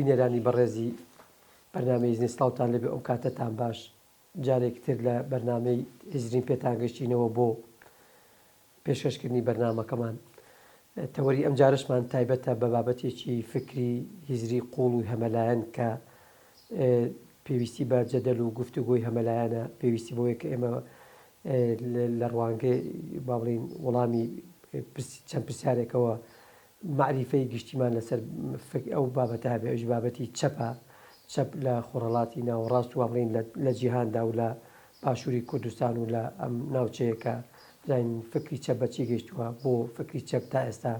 بینەرانی بەڕێزی بەرنامەی هزرین سڵاوتان لێبێ ئەو کاتەتان باش جارێکی تر لە بەرنامەی هزرین پێتان گەشتینەوە بۆ پێشکەشکردنی بەرنامەکەمان. تەوەری ئەمجارەشمان تایبەتە بە بابەتێکی فکری هزری قووڵ و هەمەلایەن کە پێویستی بە جەدەل و گفتوگۆی هەمەلایەنە، پێویستی بەوەیە کە ئێمە لە ڕوانگەی با بڵێین وەڵامی چەند پرسیارێکەوە مەعریفەی گشتیمان لەسەر ئەو بابەتە هەبێ، ئەویش بابەتی چەپە، چەپ لە خۆرهەڵاتی ناوەڕاست و با بڵێین لە جیهاندا و لە باشووری کوردستان و لە ئەم ناوچەیە کە بزانین فکری چەپ بە چی گەیشتووە، بۆ فکری چەپ تا ئێستا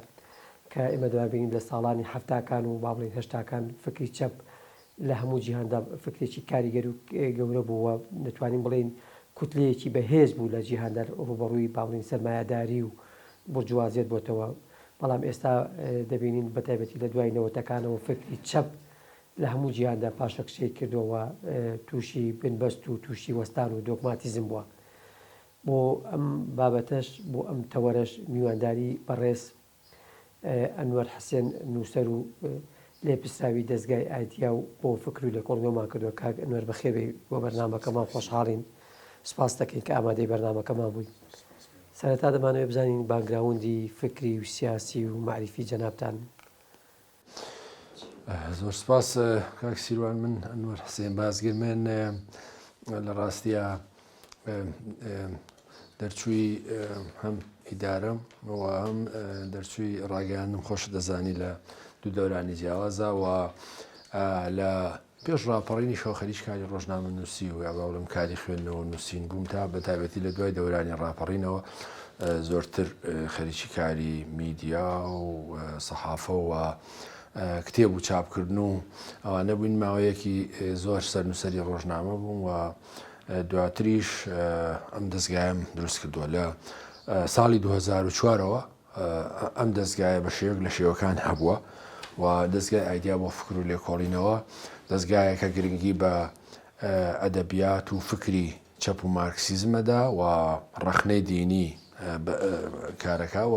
کە ئێمە دەبینین لە ساڵانی حەفتاکان و با بڵێین هەشتاکان فکری چەپ لە هەموو جیهاندا فکرێکی کاریگەر و گەورە بوو و دەتوانین بڵێین کوتلەیەکی بەهێز بوو لە جیهاندا ڕووبەڕووی با بڵێین سەرمایەداری و بورجوازیەت بۆتەوە، بەڵام ئێستا دەبینین بە تایبەتی لە دوای نەوەتەکانەوە فکری چەپ لە هەموو جیهاندا پاشەکشەی کردووە و تووشی بنبەست و تووشی وەستان و دۆگماتیزم بووە. بۆ ئەم بابەتەش بۆ ئەم تەوەرەش میوانداری بەڕێز ئەنوەر حسێن نووسەر و لێپرسراوی دەزگای ئایدیا و بۆ فکر و لێکۆڵینەوەمان کردووە. کاک ئەنوەر بەخێر بێی بۆ بەرنامەکەمان، خۆشحاڵین، سوپاست دەکەین کە ئامادەی بەرنامەکەمان بووی. سەرەتا دەمانەوێت بزانین باکگراوندی فکری و سیاسی و مەعریفی جەنابتان. زۆر سپاس کاک سیروان من ئەنوەر حسێن بازگر من لە ڕاستیە دەرچووی هەم ئیدارەم و هەم دەرچووی ڕاگەیاندم خۆش دەزانی لە دوو دەورانی جیاوازە و لە پێش ڕاپەڕینیشەوە خەریکی کاری ڕۆژنامەنووسی و یا با بڵێم کاری خوێندنەوە و نووسین بووم تا بە تایبەتی لە دوای دەورانی ڕاپەڕینەوە زۆرتر خەریکی کاری میدیا و سەحافە و کتێب و چاپکردن و ئەوانە بووین ماوەیەکی زۆر سەرنووسەری ڕۆژنامە بووم و دواتریش ئەم دەستگایم دروست کردووە لە ساڵی 2004ەوە ئەم دەزگایە بە شێوەیەک لە شێوەکان هەبووە و دەزگای ئایدیا بۆ فکر و لێکۆڵینەوە دەزگایەکە گرنگی بە ئەدەبیات و فکری چەپ و مارکسیزمەدا و ڕەخنەی دینی کارەکە و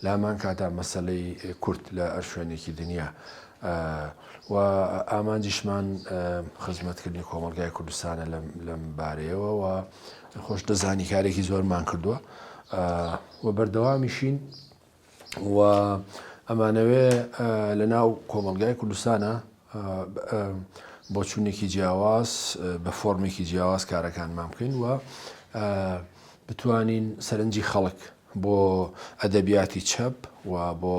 لامان کاتا مەسەلەی کورد لە هەر شوێنێکی دنیا و ئامانجیشمان خزمەتکردنی کۆمەڵگای کوردستانە لەم بارەیەوە و خۆش دەزانی کارێکی زۆرمان کردووە و بەردەوامیشین و ئەمانەوێ لە ناو کۆمەڵگای کوردستانە بۆچوونێکی جیاواز بە فۆرمێکی جیاواز کارەکانمان بکەین و بتوانین سەرنجی خەڵک بۆ ئەدەبیاتی چەپ و بۆ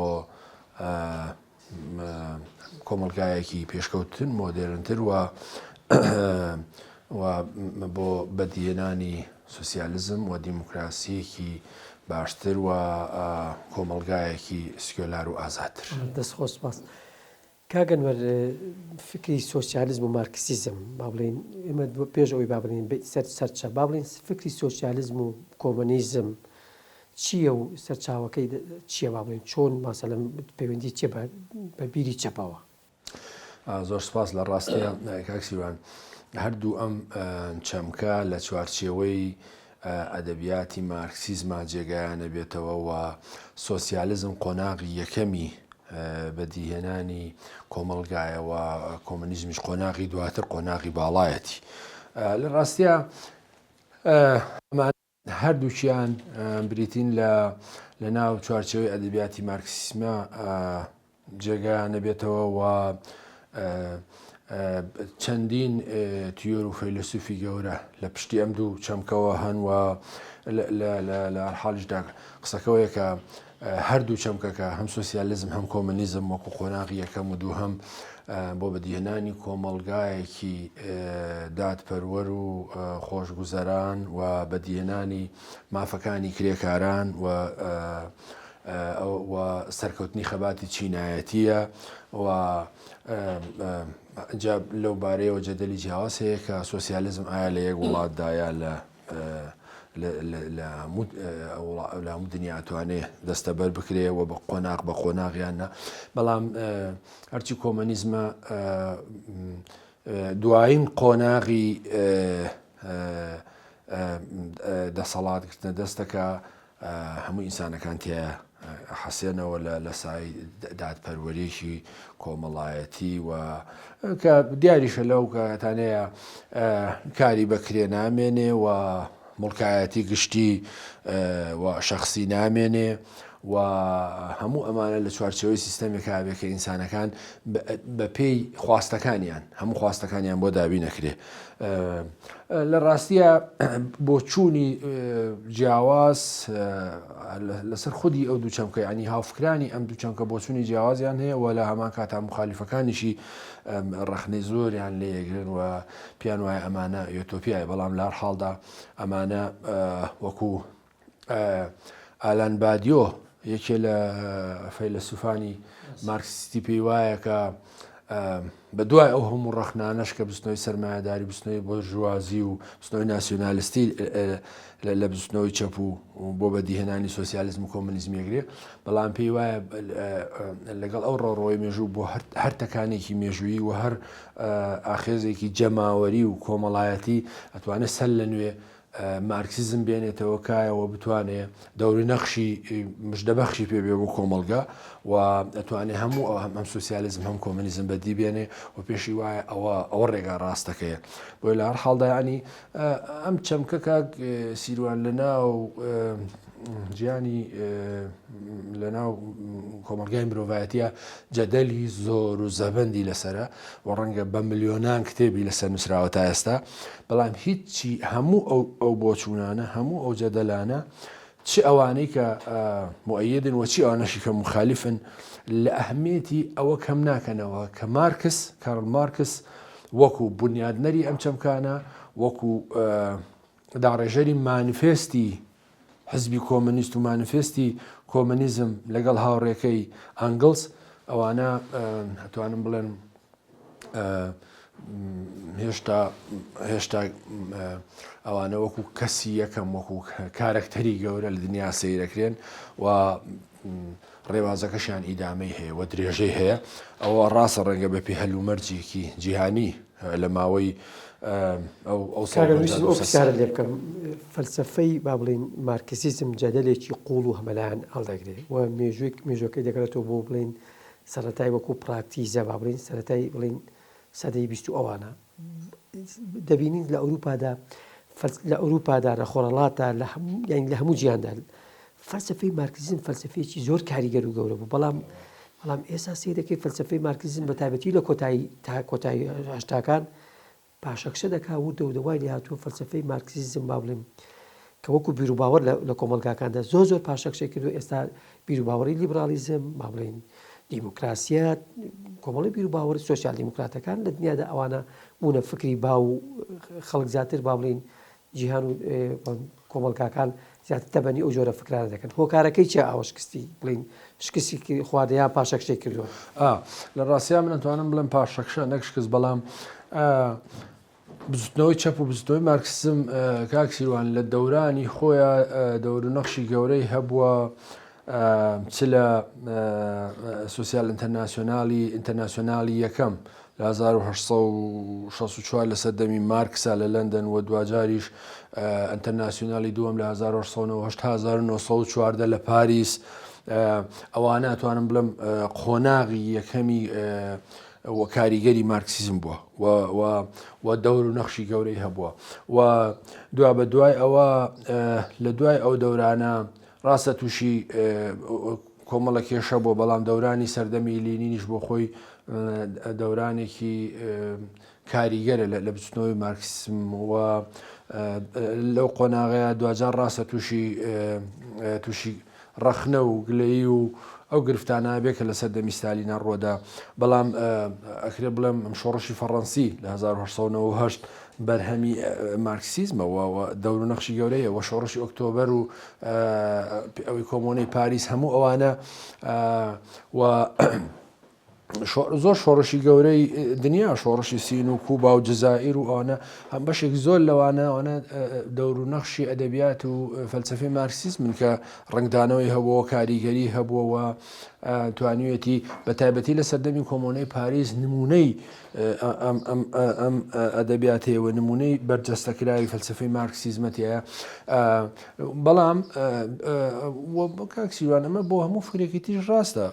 کۆمەڵگایەکی پێشکەوتن مۆدێرنتر و و بۆ بەدیهێنانی سوسیالیزم و دیموکراسیەکی باشتر و کۆمەڵگایەکی سکیۆلار و ئازادتر. دەست خۆش سوپاس. کاک ئەنوەر فکری سۆسیالیزم و مارکسیزم با بڵێین ئێمە پێش ئەوەی با بڵێین سەر سەرچە با بڵێین فکری سۆسیالیزم و کۆمۆنیزم چییە و سەرچاوەکەی چییە با بڵێین چۆن ماسەلەن پەیوەندی چیە بە بیری چەپەوە؟ زۆر سپاس لە ڕاستیا کاک سیروان هەردوو ئەم چەمکە لە چوارچێوەی ئەدەبیاتی مارکسیزما جێگایانە بێتەوە و سۆسیالیزم قۆناغی یەکەمی بەدیهێنانی کۆمەڵگایە و کۆمۆنیزمیش قۆناغی دواتر قۆناغی باڵایەتی لە ڕاستیا هەردووکیان بریتین لە لە ناو چوارچێوەی ئەدەبیاتی مارکسیسمە جێگایان نەبێتەوە و چەندین تیۆر و فەیلەسوفی گەورە لە پشتی ئەم دوو چەمکەوە هەن و لە حاڵیشدا قسەکەوەیە کە هەردوو چەمکەکە هەم سۆسیالیزم هەم کۆمۆنیزم وەکو قۆناغی یەکەم و دووهەم بۆ بەدیهێنانی کۆمەڵگایەکی دادپەروەر و خۆشگوزەران و بەدیهێنانی مافەکانی کرێکاران و و سەرکەوتنی خەباتی چینایەتیە و جا لەو بارەیەوە جەدەلی جیاواز هەیە کە سۆسیالیزم ئایا لە یەک وڵاتدا یا لە لە هەموو دنیا ئەتوانێ دەستەبەر بکرێ و بە قۆناغ بە قۆناغیان نا بەڵام هەرچی کۆمەنیزمە دوایین قۆناغی دەسەڵات گرتنە دەستەکە هەموو ئینسانەکان تیا. حەسێنەوە لە لە سای دادپەروەریی کۆمەڵایەتی و کە دیاریشە لەو کاتانەیە کاری بەکرێ نامێنێ و موڵکایەتی گشتی و شەخسی نامێنێ و هەموو ئەمانە لە چوارچێوەی سیستەمێکا بێ کە ئینسانەکان بە پێی خواستەکانیان هەموو خواستەکانیان بۆ دابین ئەکرێ. لە ڕاستیە بۆچوونی جیاواز لەسەر خودی ئەو دوو چەمکە ینی هاوفکرانی ئەم دوو چەمکە بۆچوونی جیاوازیان هەیە و لە هەمان کاتا مخالیفەکانیشی ڕەخنەی زۆریان لێگرن و پیان وایە ئەمانە یۆتۆپیایە بەڵام لە هەر حاڵدا ئەمانە وەکو ئالان بادیۆ یەکێ لە فەیلەسوفانی مارکسیستی پێی وایە کە بە دوای ئەو هەموو ڕەخنانەش کە بزوتنەوەی سەرمایەداری بزوتنەوەی بۆرژوازی و بزوتنەوەی ناسیۆنالستی لە بزوتنەوەی چەپ و بۆ بەدیهێنانی سۆسیالیزم و کۆمۆنیزم یەگرێ بەڵام پێی وایە لەگەڵ ئەو ڕۆڕۆی مێژوو بۆ هەر تەکانێکی مێژوویی و هەر ئاخێزێکی جەماوەری و کۆمەڵایەتی ئەتوانێت سەر لە نوێ مارکسیزم بێنێتەوە کایەوە بتوانێ دەوری نەخشی مژدەبەخشی پێ بێ بۆ کۆمەڵگە و ئەتوانێ هەموو ئەو هەم ئەم سوسیالیزم هەم کۆمەنیزم بەدی بێنێ و پێشی وایە ئەوە ئەوە ڕێگا ڕاستەکەیە بۆیە لە هەر حاڵدا ینی ئەم چەمکە کاک سیروان لە ناو جیانی لە ناو کۆمەڵگای مرۆڤایەتە جەدەلی زۆر و زەبەندی لەسرە و ڕەنگە بە ملیۆنان کتێبی لەسەر نووسراوە تا ئێستا بەڵام هیچی هەموو ئەو ئەو بۆچوونانە هەموو ئەو جەدەلانە چ ئەوانەی کە موئەیدن و چی ئەوانەشی کە مخالفن لە ئەهمیەتی ئەوە کەم ناکەنەوە کە مارکس کارل مارکس وەکو بنیادنەری ئەم چەمکانە وەکو داڕێژەری مانیفێستی حزبی کۆمەنیست و مانیفێستی کۆمەنیزم لەگەڵ هاوڕێکەی ئەنگڵس ئەوانە ئەتوانم بڵێن هێشتا هێشتا ئەوانە وەکو کەسی یەکەم وەکو کارەکتەری گەورە لە دنیا سەیرەکرێن و ڕێوازەکەشیان ئیدامەی هەیە و درێژەی هەیە ئەوە ڕاستە ڕەنگە بە پێی هەلومەرجێکی جیهانی لە ماوەی ئەو ئەو پرسیارە لێ بکەم فەلسفەی با بڵین مارکسیزم جەدەلێکی قوڵ و هەمەلایەن هەڵدەگرێ و مێژووی مێژوەکەی دەگەڕێتەوە بۆ بڵین سەرەتای وەکو پراکتیزە با بڵین سەرەتای بڵین سەدەی 20 و ئەوانە دەبینین لە ئەوروپادا لە ئەوروپادا لە خۆرهەڵاتدا لە هەموو یانی لە هەموو جیهاندا فەلسەفەی مارکسیزم فەلسەفەیەکی زۆر کاریگەر و گەورە بوو بەڵام بەڵام ئێستا سەیرەکەی فەلسەفەی مارکسیزم بە تایبەتی لە کۆتایی تا کۆتایی هەشتاکان پاشەکشە دەکا وردە وردە وای لێهاتووە فەلسەفەی مارکسیزم با بڵێم کە وەکو بیروباوەڕ لە کۆمەڵگاکاندا زۆر زۆر پاشەکشەی کردو ئێستا بیروباوەڕی لیبراڵیزم با بڵێین دیموکراسیەت کۆمەڵی بیروباوەڕی سۆسیال دیموکراتەکان لە دنیادا ئەوانە بوونە فکری باو و خەڵک زیاتر با بڵێین جیهان و کۆمەڵگاکان زیاتر تەبەنی ئەو جۆرە فکرانە دەکەن هۆکارەکەی چیە ئاوە شکستی بڵین شکستی خواردە یان پاشەکشەی کردووە؟ لە ڕاستیا من ئەتوانم بڵێم پاشەکشە نەک شکست بەڵام بزوتنەوەی چەپ و بزوتنەوەی مارکسیزم کاک سیروان لە دەورانی خۆیان دەور و نەخشی گەورەی هەبووە چ لە سوسیال ئینتەرناسیۆنالی ئینتەرناسیۆنالی یەکەم لە 1864 لە سەردەمی مارکسا لە لەندەن و دواجاریش ئینتەرناسیۆنالی دووەم لە 1970 تا 1914 لە پاریس ئەوانە ئەتوانم بڵێم قۆناغی یەکەمی و کاریگەری مارکسیزم بووە و و و دەور و نەخشی گەورەی هەبووە و دوا بە دوای ئەوە لە دوای ئەو دەورانە ڕاستە تووشی کۆمەڵە کێشە بووە بەڵام دەورانی سەردەمی لینینیش بۆ خۆی دەورانێکی کاریگەرە لە بچنەوەی مارکسیزم و لەو قۆناغەیە دواجار ڕاستە تووشی تووشی ڕەخنە و گلەیی و ئەو گرفتانە بێ کە لە سەردەمی ستالینا ڕوودا، بەڵام ئەکرێ بڵێم شۆڕشی فەڕەنسی لە 1898 بەرهەمی مارکسیزمە و دەور و نەخشی گەورەیە و شۆڕشی ئۆکتۆبەر و ئەوەی کۆمۆنەی پاریس هەموو ئەوانە و. زۆر شۆڕشی گەورەی دنیا شۆڕشی سین و کوبا و جزائیر و ئەوانە هەم بەشێک زۆر لەوانە ئەوانە دەور و نەخشی ئەدەبیات و فەلسفەی مارکسیزمن کە ڕەنگدانەوەی هەبووە کاریگەری هەبووە و توانیویەتی بە تایبەتی لە سەردەمی کۆمۆنەی پاریس نمونەی ئەم ئەدەبیاتەیە و نمونەی بەرجەستەکراوی فەلسفەی مارکسیزمەتەیە بەڵام کاک سیروان ئەمە بۆ هەموو فکرێکی تیش ڕاستە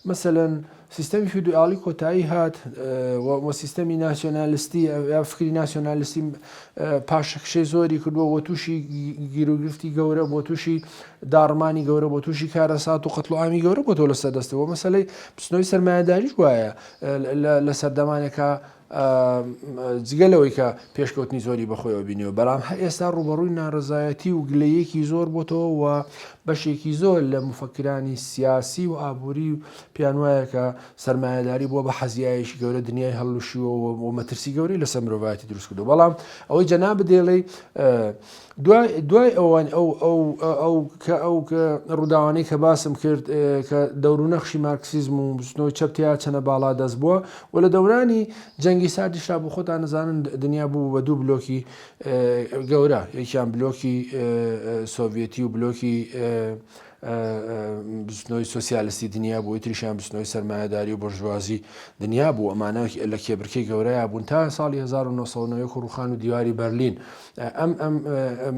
مەسەلەن سیستەمی فیوداڵی کۆتایی هات و سیستەمی ناسیۆنالیستی یا فکری ناسیۆنالیستی پاشەکشەی زۆری کردووە و تووشی گیروگرفتی گەورە بۆ تووشی داڕمانی گەورە بۆ تووشی کارەسات و قەتڵ و عامی گەورە بۆتەوە لەسەر دەستەوە مەسەلەی بزووتنەوەی سەرمایەداریش وایە لە سەردەمانێکا جگە لەوەی کە پێشکەوتنی زۆری بەخۆیەوە بینیوە، بەڵام هەر ئێستا ڕووبەڕووی ناڕەزایەتی و گلەییەکی زۆر بۆتەوە و بەشێکی زۆر لە موفەکیرانی سیاسی و ئابووری پێیان وایە کە سەرمایەداری بووە بە حەزیایەکی گەورە دنیای هەڵلوشیوە و مەترسی گەورەی لەسەر مرۆڤایەتی دروست کردووە. بەڵام ئەوەی جەنابت دەیڵێی دوای دوای ئەوان ئەو ئەو ئەو کە ئەو کە ڕووداوانەی کە باسم کرد کە دەور و نەخشی مارکسیزم و بزوتنەوەی چەپ تیا چەنە باڵا دەست بووە و لە دەورانی جەنگی ساردیشدا بۆ خۆتان نەزانن دنیا بوو بە دوو بلۆکی گەورە یەکیان بلۆکی سۆڤێتی و بلۆکی بزوتنەوەی سۆسیالستی دنیا بوو تریشیان بزوتنەوەی سەرمایەداری و بۆرژوازی دنیا بوو ئەمانە لە کێبرکێی گەورەیا بوون تا ساڵی 1991 و ڕوخان و دیواری بەرلین ئەم ئەم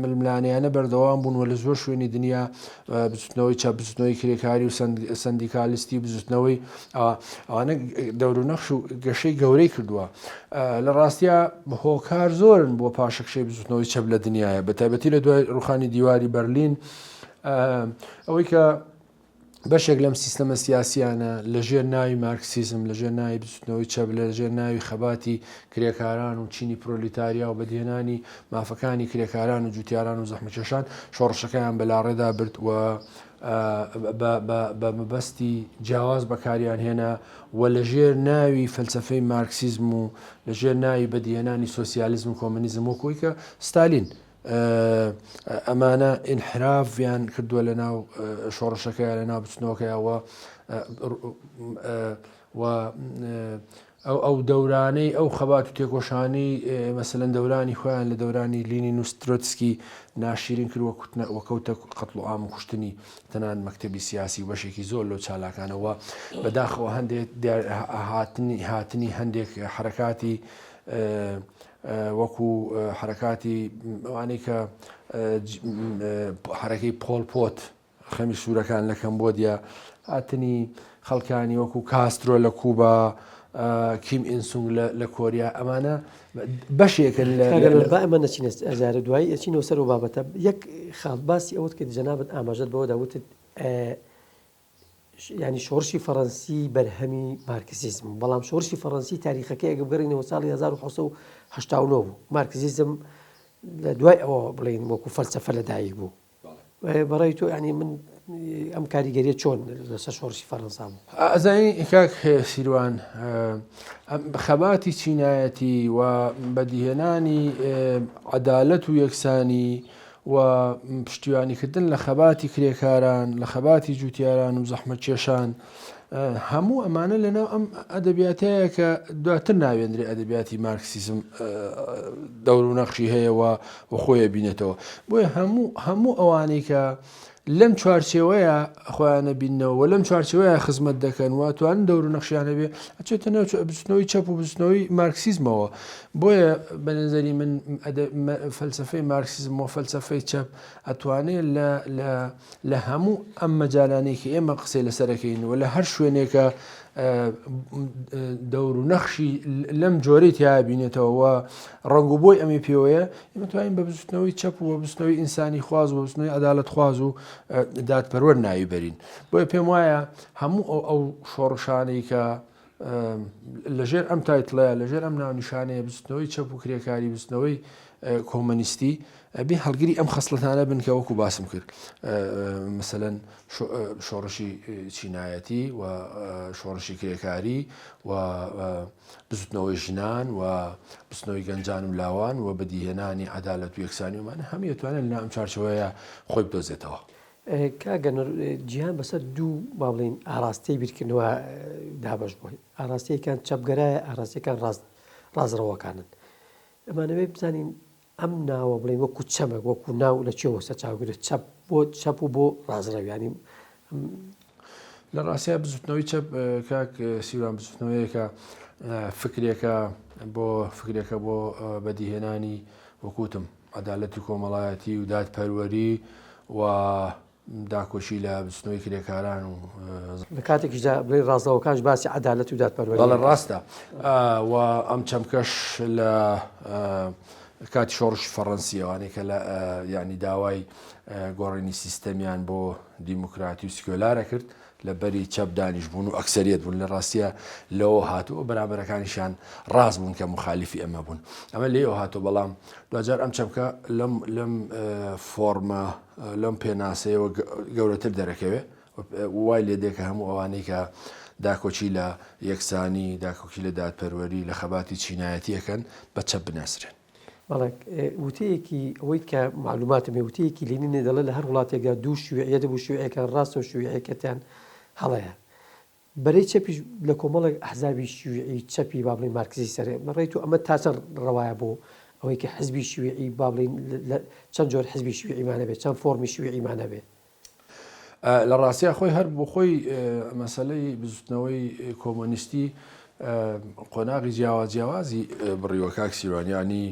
ململانێیانە بەردەوام بوون و لە زۆر شوێنی دنیا بزوتنەوەی چەپ بزوتنەوەی کرێکاری و سەندیکالیستی و بزوتنەوەی ئەوانە دەور و نەخش و گەشەی گەورەی کردووە لە ڕاستیا هۆکار زۆرن بۆ پاشەکشەی بزوتنەوەی چەپ لە دنیاە بە تایبەتی لە دوای ڕوخانی دیواری بەرلین ئەوەی کە بەشێک لەم سیستەمە سیاسیانە لەژێر ناوی مارکسیزم، لەژێر ناوی بزوتنەوەی چەپ، لەژێر ناوی خەباتی کرێکاران و چینی پرۆلیتاریا و بەدیهێنانی مافەکانی کرێکاران و جوتیاران و زەحمەتکێشان شۆڕشەکەیان بەلاڕێدا برد و بە مەبەستی جیاواز بەکاریان هێنا و لەژێر ناوی فەلسەفەی مارکسیزم و لەژێر ناوی بەدیهێنانی سۆسیالیزم و کۆمەنیزم وەکوی کە ستالین ئەمانە ئینحرافیان کردووە لە ناو شۆڕشەکەیا لە ناو بچنەوەکەیا و و ئەو ئەو دەورانەی ئەو خەبات و تێکۆشانی مەسەلەن دەورانی خۆیان لە دەورانی لینین و ترۆتسکی ناشیرین کرد وە وەکەوتە قەتڵ و عام و کوشتنی تەنان مەکتەبی سیاسی و بەشێکی زۆر لەو چالاکانەوە بەداخەوە هەندێک هاتنی هاتنی هەندێک حرەکاتی وەکو حەرەکاتی ئەوانەی کە حەرەکەی پۆل پۆت خەمی سوورەکان لە کەمبۆدیا هاتنی خەڵکانی وەکو کاسترۆ لە کوبا کیم ئینسونگ لە کۆریا ئەمانە بەشێکن لە با ئەمە نەچینە ئەزارە دوایی ئەچینەوە سەر و بابەتە یەک خاڵ باسی ئەوەت کرد جەنابت ئاماژەت بەوەدا وتت یانی شۆڕشی فەڕەنسی بەرهەمی مارکسیزم بوو، بەڵام شۆڕشی فەڕەنسی تاریخەکەی ئەگەر بگەڕێینەوە ساڵی 1789 بوو، مارکسیزم لە دوای ئەوە بڵێین وەکو فەلسەفە لەدایک بوو. بەڕای تۆ یانی من ئەم کاریگەریە چۆن لەسەر شۆڕشی فەڕەنسا بوو؟ ئەزانی کاک سیروان خەباتی چینایەتی و بەدیهێنانی عەدالەت و یەکسانی و پشتیوانیکردن لە خەباتی کرێکاران، لە خەباتی جوتیاران و زەحمەتکێشان، هەموو ئەمانە لەناو ئەم ئەدەبیاتەیە کە دواتر ناوێندرێ ئەدەبیاتی مارکسیزم دەور و نەخشی هەیە و خۆی بینێتەوە. بۆیە هەموو هەموو ئەوانەی کە لەم چوارچێوەیە خۆیانە بینەوە و لەم چوارچێوەیە خزمەت دەکەن و توانن دەور و نەخشیان هەبێ ئەچێتە ناو بزوتنەوەی چەپ و بزوتنەوەی مارکسیزمەوە. بۆیە بە نەزەری من فەلسەفەی مارکسیزم و فەلسەفەی چەپ ئەتوانێ لە لە لە هەموو ئەم مەجالانەی کە ئێمە قسەی لەسەرەکەین و لە هەر شوێنێکە دەور و نەخشی لەم جۆرەی تیا بینێتەوە و ڕەنگ و بۆی ئەمی پێوەیە ئێمە توانین بە بزوتنەوەی چەپ و بە بزوتنەوەی ئینسانی خواز و بە بزوتنەوەی عەدالەت خواز و دادپەروەر ناوی بەرین بۆیە پێم وایە هەموو ئەو ئەو شۆڕشانەی کە لەژێر ئەم title ەیە لەژێر ئەم ناونیشانەیە بزوتنەوەی چەپ و کرێکاری بزوتنەوەی کۆمەنیستی ئەبێ هەڵگری ئەم خەسڵەتانە بن کە وەکو باسم کرد مەسەلەن شۆڕشی چینایەتی و شۆڕشی کرێکاری و بزوتنەوەی ژنان و بزوتنەوەی گەنجان و لاوان و بەدیهێنانی عەدالەت و یەکسانی ومانە هەمووی ئەتوانێت لەناو ئەم چوارچێوەیە خۆی بدۆزێتەوە. کاک گەنەر جیهان بەسەر دوو با بڵێین ئاراستەی بیرکردنەوە دابەش بووە ئاراستەیەکان چەپگەرایە ئاراستەکان ڕاست ڕاستڕەوەکانن ئەمانەوێت بزانین ئەم ناوە بڵێین وەکو چەمک وەکو ناو لە کوێوە سەرچاوە گرتووە چەپ بۆ چەپ و بۆ ڕاستڕەو یانی لە ڕاستیا بزوتنەوەی چەپ کاک سیروان بزوتنەوەیەکە فکرێکە بۆ فکرێکە بۆ بەدیهێنانی وەکوتم عەدالەتی کۆمەڵایەتی و دادپەروەری و داکۆکی لە بزوتنەوەی کرێکاران و لە کاتێکیشدا بڵێی ڕاستڕەوەکانش باسی عەدالەت و دادپەروەری بەڵێ ڕاستە و ئەم چەمکەش لە کاتی شۆڕشی فەڕەنسی ئەوانەی کە لە یعنی داوای گۆڕینی سیستەمیان بۆ دیموکراتی و سکیۆلارە کرد لە بەری چەپ دانیش بوون و ئەکسەریەت بوون لە ڕاستیە لەوە هاتوو بەرامبەرەکانیشیان ڕاست بوون کە مخالیفی ئەمە بوون ئەمە لێەوە هاتوو بەڵام دواجار ئەم چەمکە لەم لەم فۆرمە لەم پێناسەیەوە گەورەتر دەرەکەوێ وای لێ دێ کە هەموو ئەوانەی کە داکۆکی لە یەکسانی، داکۆکی لە دادپەروەری، لە خەباتی چینایەتی ئەکەن بە چەپ بناسرێن. بەڵێ وتەیەکی ئەوەی کە مەعلوماتم هەیە وتەیەکی لینینە دەڵێ لە هەر وڵاتێکدا دوو شیوعیەت هەبوو شیوعیەکان ڕاستە و شیوعیەکەتیان هەڵەیە. بەرەی چەپیش لە کۆمەڵێک ئەحزابی شیوعی چەپی با بڵێین مارکسی سەرێ بەڕێی تۆ ئەمە تا چەند ڕەوایە بۆ ئەوەی کە حزبی شیوعی با بڵێین لە چەند جۆر حزبی شیوعیمان هەبێ چەند فۆڕمی شیوعیمان هەبێ؟ لە ڕاستیا خۆی هەر بۆ خۆی مەسەلەی بزوتنەوەی کۆمۆنیستی قۆناغی جیاواز جیاوازی بڕیوە کاک سیروان یانی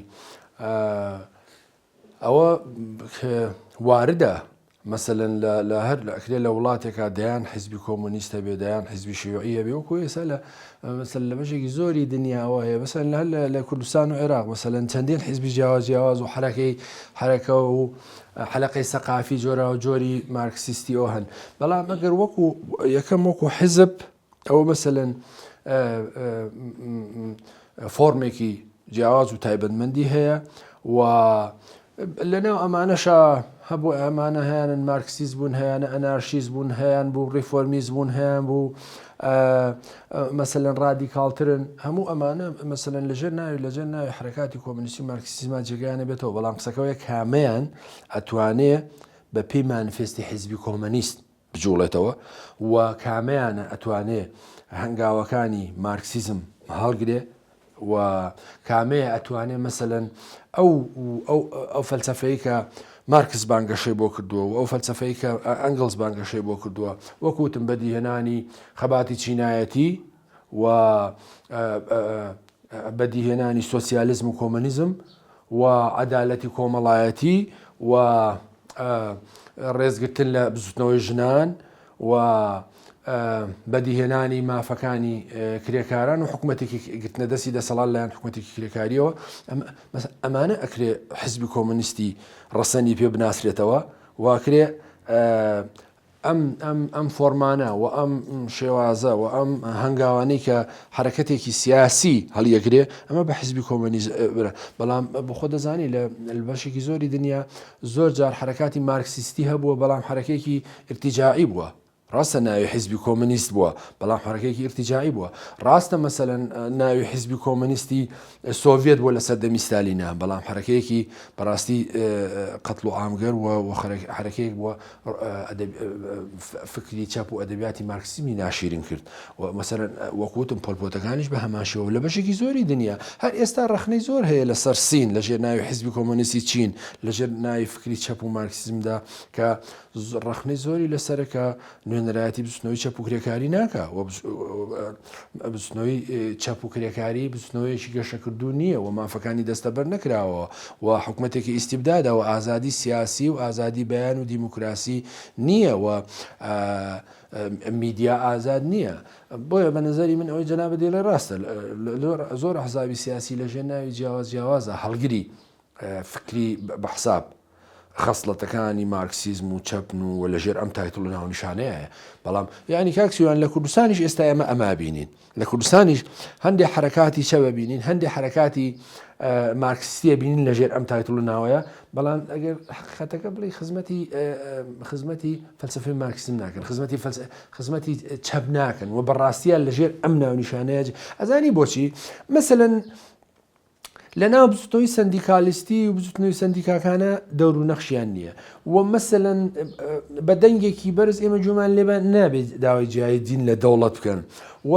ئەوە واردە مەسەلەن لە هەر ئەکرێ لە وڵاتێکا دەیان حیزبی کۆمۆنیست هەبێ دەیان حیزبی شیوعی هەبێ وەکو ئێستا لە مەسەلەن لە بەشێکی زۆری دنیاوە هەیە مەسەلەن لە هەر لە کوردستان و عێراق مەسەلەن چەندین حیزبی جیاواز جیاواز و حەرەکەی حەرەکە و حەلەقەی سەقافی جۆراو جۆری مارکسیستی ئەو هەن بەڵام ئەگەر وەکو یەکەم وەکو حیزب ئەوە مەسەلەن فۆرمێکی جیاواز و تایبەتمەندی هەیە و لەناو ئەمانەشا هەبوو ئەمانە هەیانن مارکسیست بوون هەیانە ئەنارشیست بوون هەیان بوو ڕیفۆرمیست بوون هەیان بوو مەسەلەن ڕادیکاڵترن هەموو ئەمانە مەسەلەن لەژێر ناوی لەژێر ناوی حرەکاتی کۆمۆنیستی و مارکسیزما جێگایانە بێتەوە بەڵام قسەکەوەیە کامەیان ئەتوانێ بە پێی مانیفێستی حیزبی کۆمەنیست بجوڵێتەوە و کامەیانە ئەتوانێ هەنگاوەکانی مارکسیزم هەڵگرێ و کامەیە ئەتوانێ مەسەلەن ئەو ئەو ئەو فەلسەفەی کە مارکس بانگەشەی بۆ کردووە و ئەو فەلسەفەی کە ئەنگڵس بانگەشەی بۆ کردووە وەکوتم بەدیهێنانی خەباتی چینایەتی و بەدیهێنانی سۆسیالیزم و کۆمەنیزم و عەدالەتی کۆمەڵایەتی و ڕێزگرتن لە بزوتنەوەی ژنان و بەدیهێنانی مافەکانی کرێکاران و حکوومەتێکی گرتنە دەستی دەسەڵات لایەن حکوومەتێکی کرێکاریەوە ئەمانە ئەکرێ حزبی کۆمۆنیستی ڕەسەنی پێ بناسرێتەوە واکرێ ئەم ئەم ئەم فۆرمانە و ئەم شێوازە و ئەم هەنگاوانەی کە حەرەکەتێکی سیاسی هەڵیەگرێ ئەمە بە حزبی کۆمۆنیست برا بەڵام بەخۆ دەزانی لە بەشێکی زۆری دنیا زۆر جار حەرەکاتی مارکسیستی هەبووە بەڵام حەرەکێکی ئرتیجاعی بووە ڕاستە ناوی حزبی کۆمۆنیست بووە بەڵام حەرەکێکی ئرتیجاعی بووە ڕاستە مەسەلەن ناوی حزبی کۆمۆنیستی سۆڤیەت بووە لە سەردەمی ستالینا، بەڵام حەرەکەیەکی بەڕاستی قەتڵ و عامگەر و حەرەکەیەک بووە فکری چەپ و ئەدەبیاتی مارکسیزمی ناشیرین کرد و مەسەلەن وەک وتم پۆلپۆتەکانیش بە هەمان شێوە لە بەشێکی زۆری دنیا هەر ئێستا ڕەخنەی زۆر هەیە لەسەر سین لەژێر ناوی حزبی کۆمۆنیستی چین لەژێر ناوی فکری چەپ و مارکسیزمدا کە ڕەخنەی زۆری لەسەرە کە نوێنەرایەتی بزوتنەوەی چەپ و کرێکاری ناکا و بزوتنەوەی چەپ و کرێکاری بزوتنەوەیەکی گەشەکردوو نییە و مافەکانی دەستەبەر نەکراوە و حکومەتێکی ئیستیبدادە و ئازادی سیاسی و ئازادی بەیان و دیموکراسی نییە و میدیا ئازاد نییە بۆیە بە نظری من ئەوەی جەنابت دەیڵێ ڕاستە زۆر حزابی سیاسی لەژێر ناوی جیاواز جیاوازە هەڵگری فکری بە حساب خەسڵەتەکانی مارکسیزم و چەپن و لە ژێر ئەم title و ناونیشانەیە بەڵام یعنی کاک سیوان لە کوردستانیش ئێستا ئێمە ئەما بینین لە کوردستانیش هەندێک حرەکاتی چەپ بینین هەندێک حرەکاتی مارکسیە بینین لە ژێر ئەم title و ناوەیە بەڵام ئەگەر حقیقەتەکە بڵێ خزمەتی خزمەتی فەلسفەی مارکسیزم ناکەن خزمەتی خزمەتی چەپ ناکەن و بەڕاستیان لەژێر ئەم ناونیشانەیە ئەزانی بۆچی مەسەلەن. لە ناو بزوتنەوەی سەندیکالیستی و بزوتنەوەی سەندیکاکانە دەور و نەخشیان نییە و مەسەلەن بە دەنگێکی بەرز ئێمە گوێمان لێ بە نابێت داوای جیایی دین لە دەوڵەت بکەن و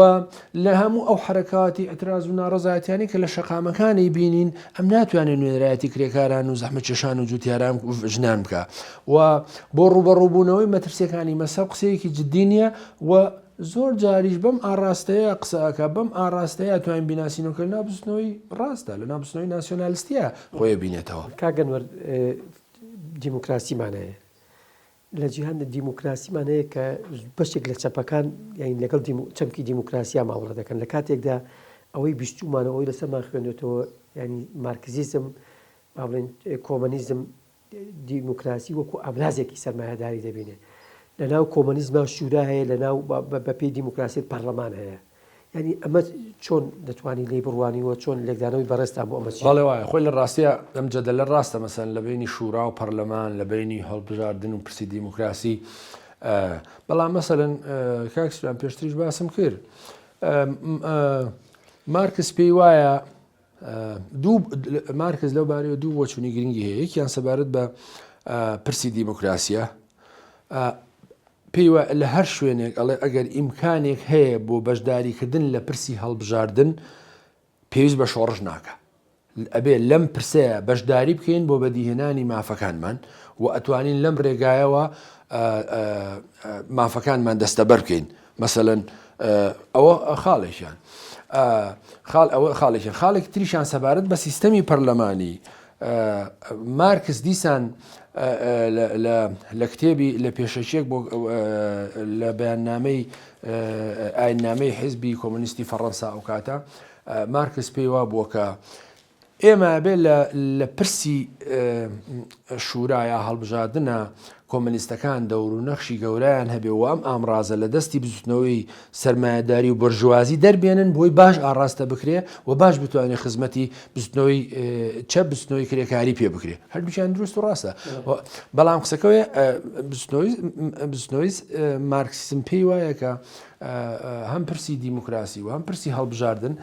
لە هەموو ئەو حەرەکاتی ئەتراز و ناڕەزایەتیانی کە لە شەقامەکانی بینین ئەم ناتوانێت نوێنەرایەتی کرێکاران و زەحمەتکێشان و جوتیاران و ژنان بکە و بۆ ڕووبەڕووبوونەوەی مەترسیەکانی مەسەب قسەیەکی جدی نییە و زۆر جاریش بەم ئاڕاستەیە قسە ئەکا، بەم ئاڕاستەیە ئەتوانین بیناسینەوە کە لەناو بزوتنەوەی ڕاستە، لەناو بزوتنەوەی ناسیۆنالستیە خۆی ئەبینێتەوە. کاک ئەنوەر دیموکراسیمان هەیە لە جیهاندا دیموکراسیمان هەیە کە بەشێک لە چەپەکان یانی لەگەڵ چەمکی دیموکراسیا مامەڵە دەکەن لە کاتێکدا ئەوەی بیستومانە ئەوەی لەسەرمان خوێندێتەوە ینی مارکسیزم با بڵێن کۆمەنیزم دیموکراسی وەکو ئامرازێکی سەرمایەداری دەبینێ. لە ناو کۆمەنیزما شورا هەیە لە ناو بە پێی دیموکراسیت پەرلەمان هەیە. یانی ئەمە چۆن دەتوانی لێی بڕوانی و چۆن لێکدانەوەی بەڕێزتان بۆ ئەمە چیە؟ بەڵێ وایە. خۆی لە ڕاستیا ئەم جەدەلە ڕاستە مەسەلەن لە بەینی شورا و پەرلەمان، لە بەینی هەڵبژاردن و پرسی دیموکراسی. بەڵام مەسەلەن کاک سوران پێشتریش باسم کرد مارکس پێی وایە دوو مارکس لەو بارەیەوە دوو بۆچوونی گرنگی هەیە یەکیان سەبارەت بە پرسی دیموکراسیە پێی وایە لە هەر شوێنێک ئەڵێ ئەگەر ئیمکانێک هەیە بۆ بەشداریکردن لە پرسی هەڵبژاردن پێویست بە شۆڕش ناکە ئەبێ لەم پرسەیە بەشداری بکەین بۆ بەدیهێنانی مافەکانمان و ئەتوانین لەم ڕێگایەوە مافەکانمان دەستەبەر بکەین مەسەلەن ئەوە خاڵێکیان خاڵ ئەوە خاڵێکیان خاڵێکی تریشان سەبارەت بە سیستەمی پەرلەمانی مارکس دیسان لە کتێبی لە پێشەکیەک بۆ لە بەیاننامەی ئایننامەی حیزبی کۆمۆنیستی فەڕەنسا ئەو کاتە مارکس پێی وا بووە کە ئێمە ئەبێ لە لە پرسی شورا یا هەڵبژاردنە کۆمەنیستەکان دەور و نەخشی گەورەیان هەبێ و ئەم ئامڕازە لە دەستی بزوتنەوەی سەرمایەداری و بۆرژوازی دەربێنن بۆی باش ئاڕاستە بکرێ و باش بتوانێ خزمەتی بزوتنەوەی چەپ بزوتنەوەی کرێکاری پێ بکرێ هەردووکیان دروست و ڕاستە بەڵام قسەکەوێ بزوتنەوەی بزوتنەوەی مارکسیزم پێی وایە کە هەم پرسی دیموکراسی و هەم پرسی هەڵبژاردن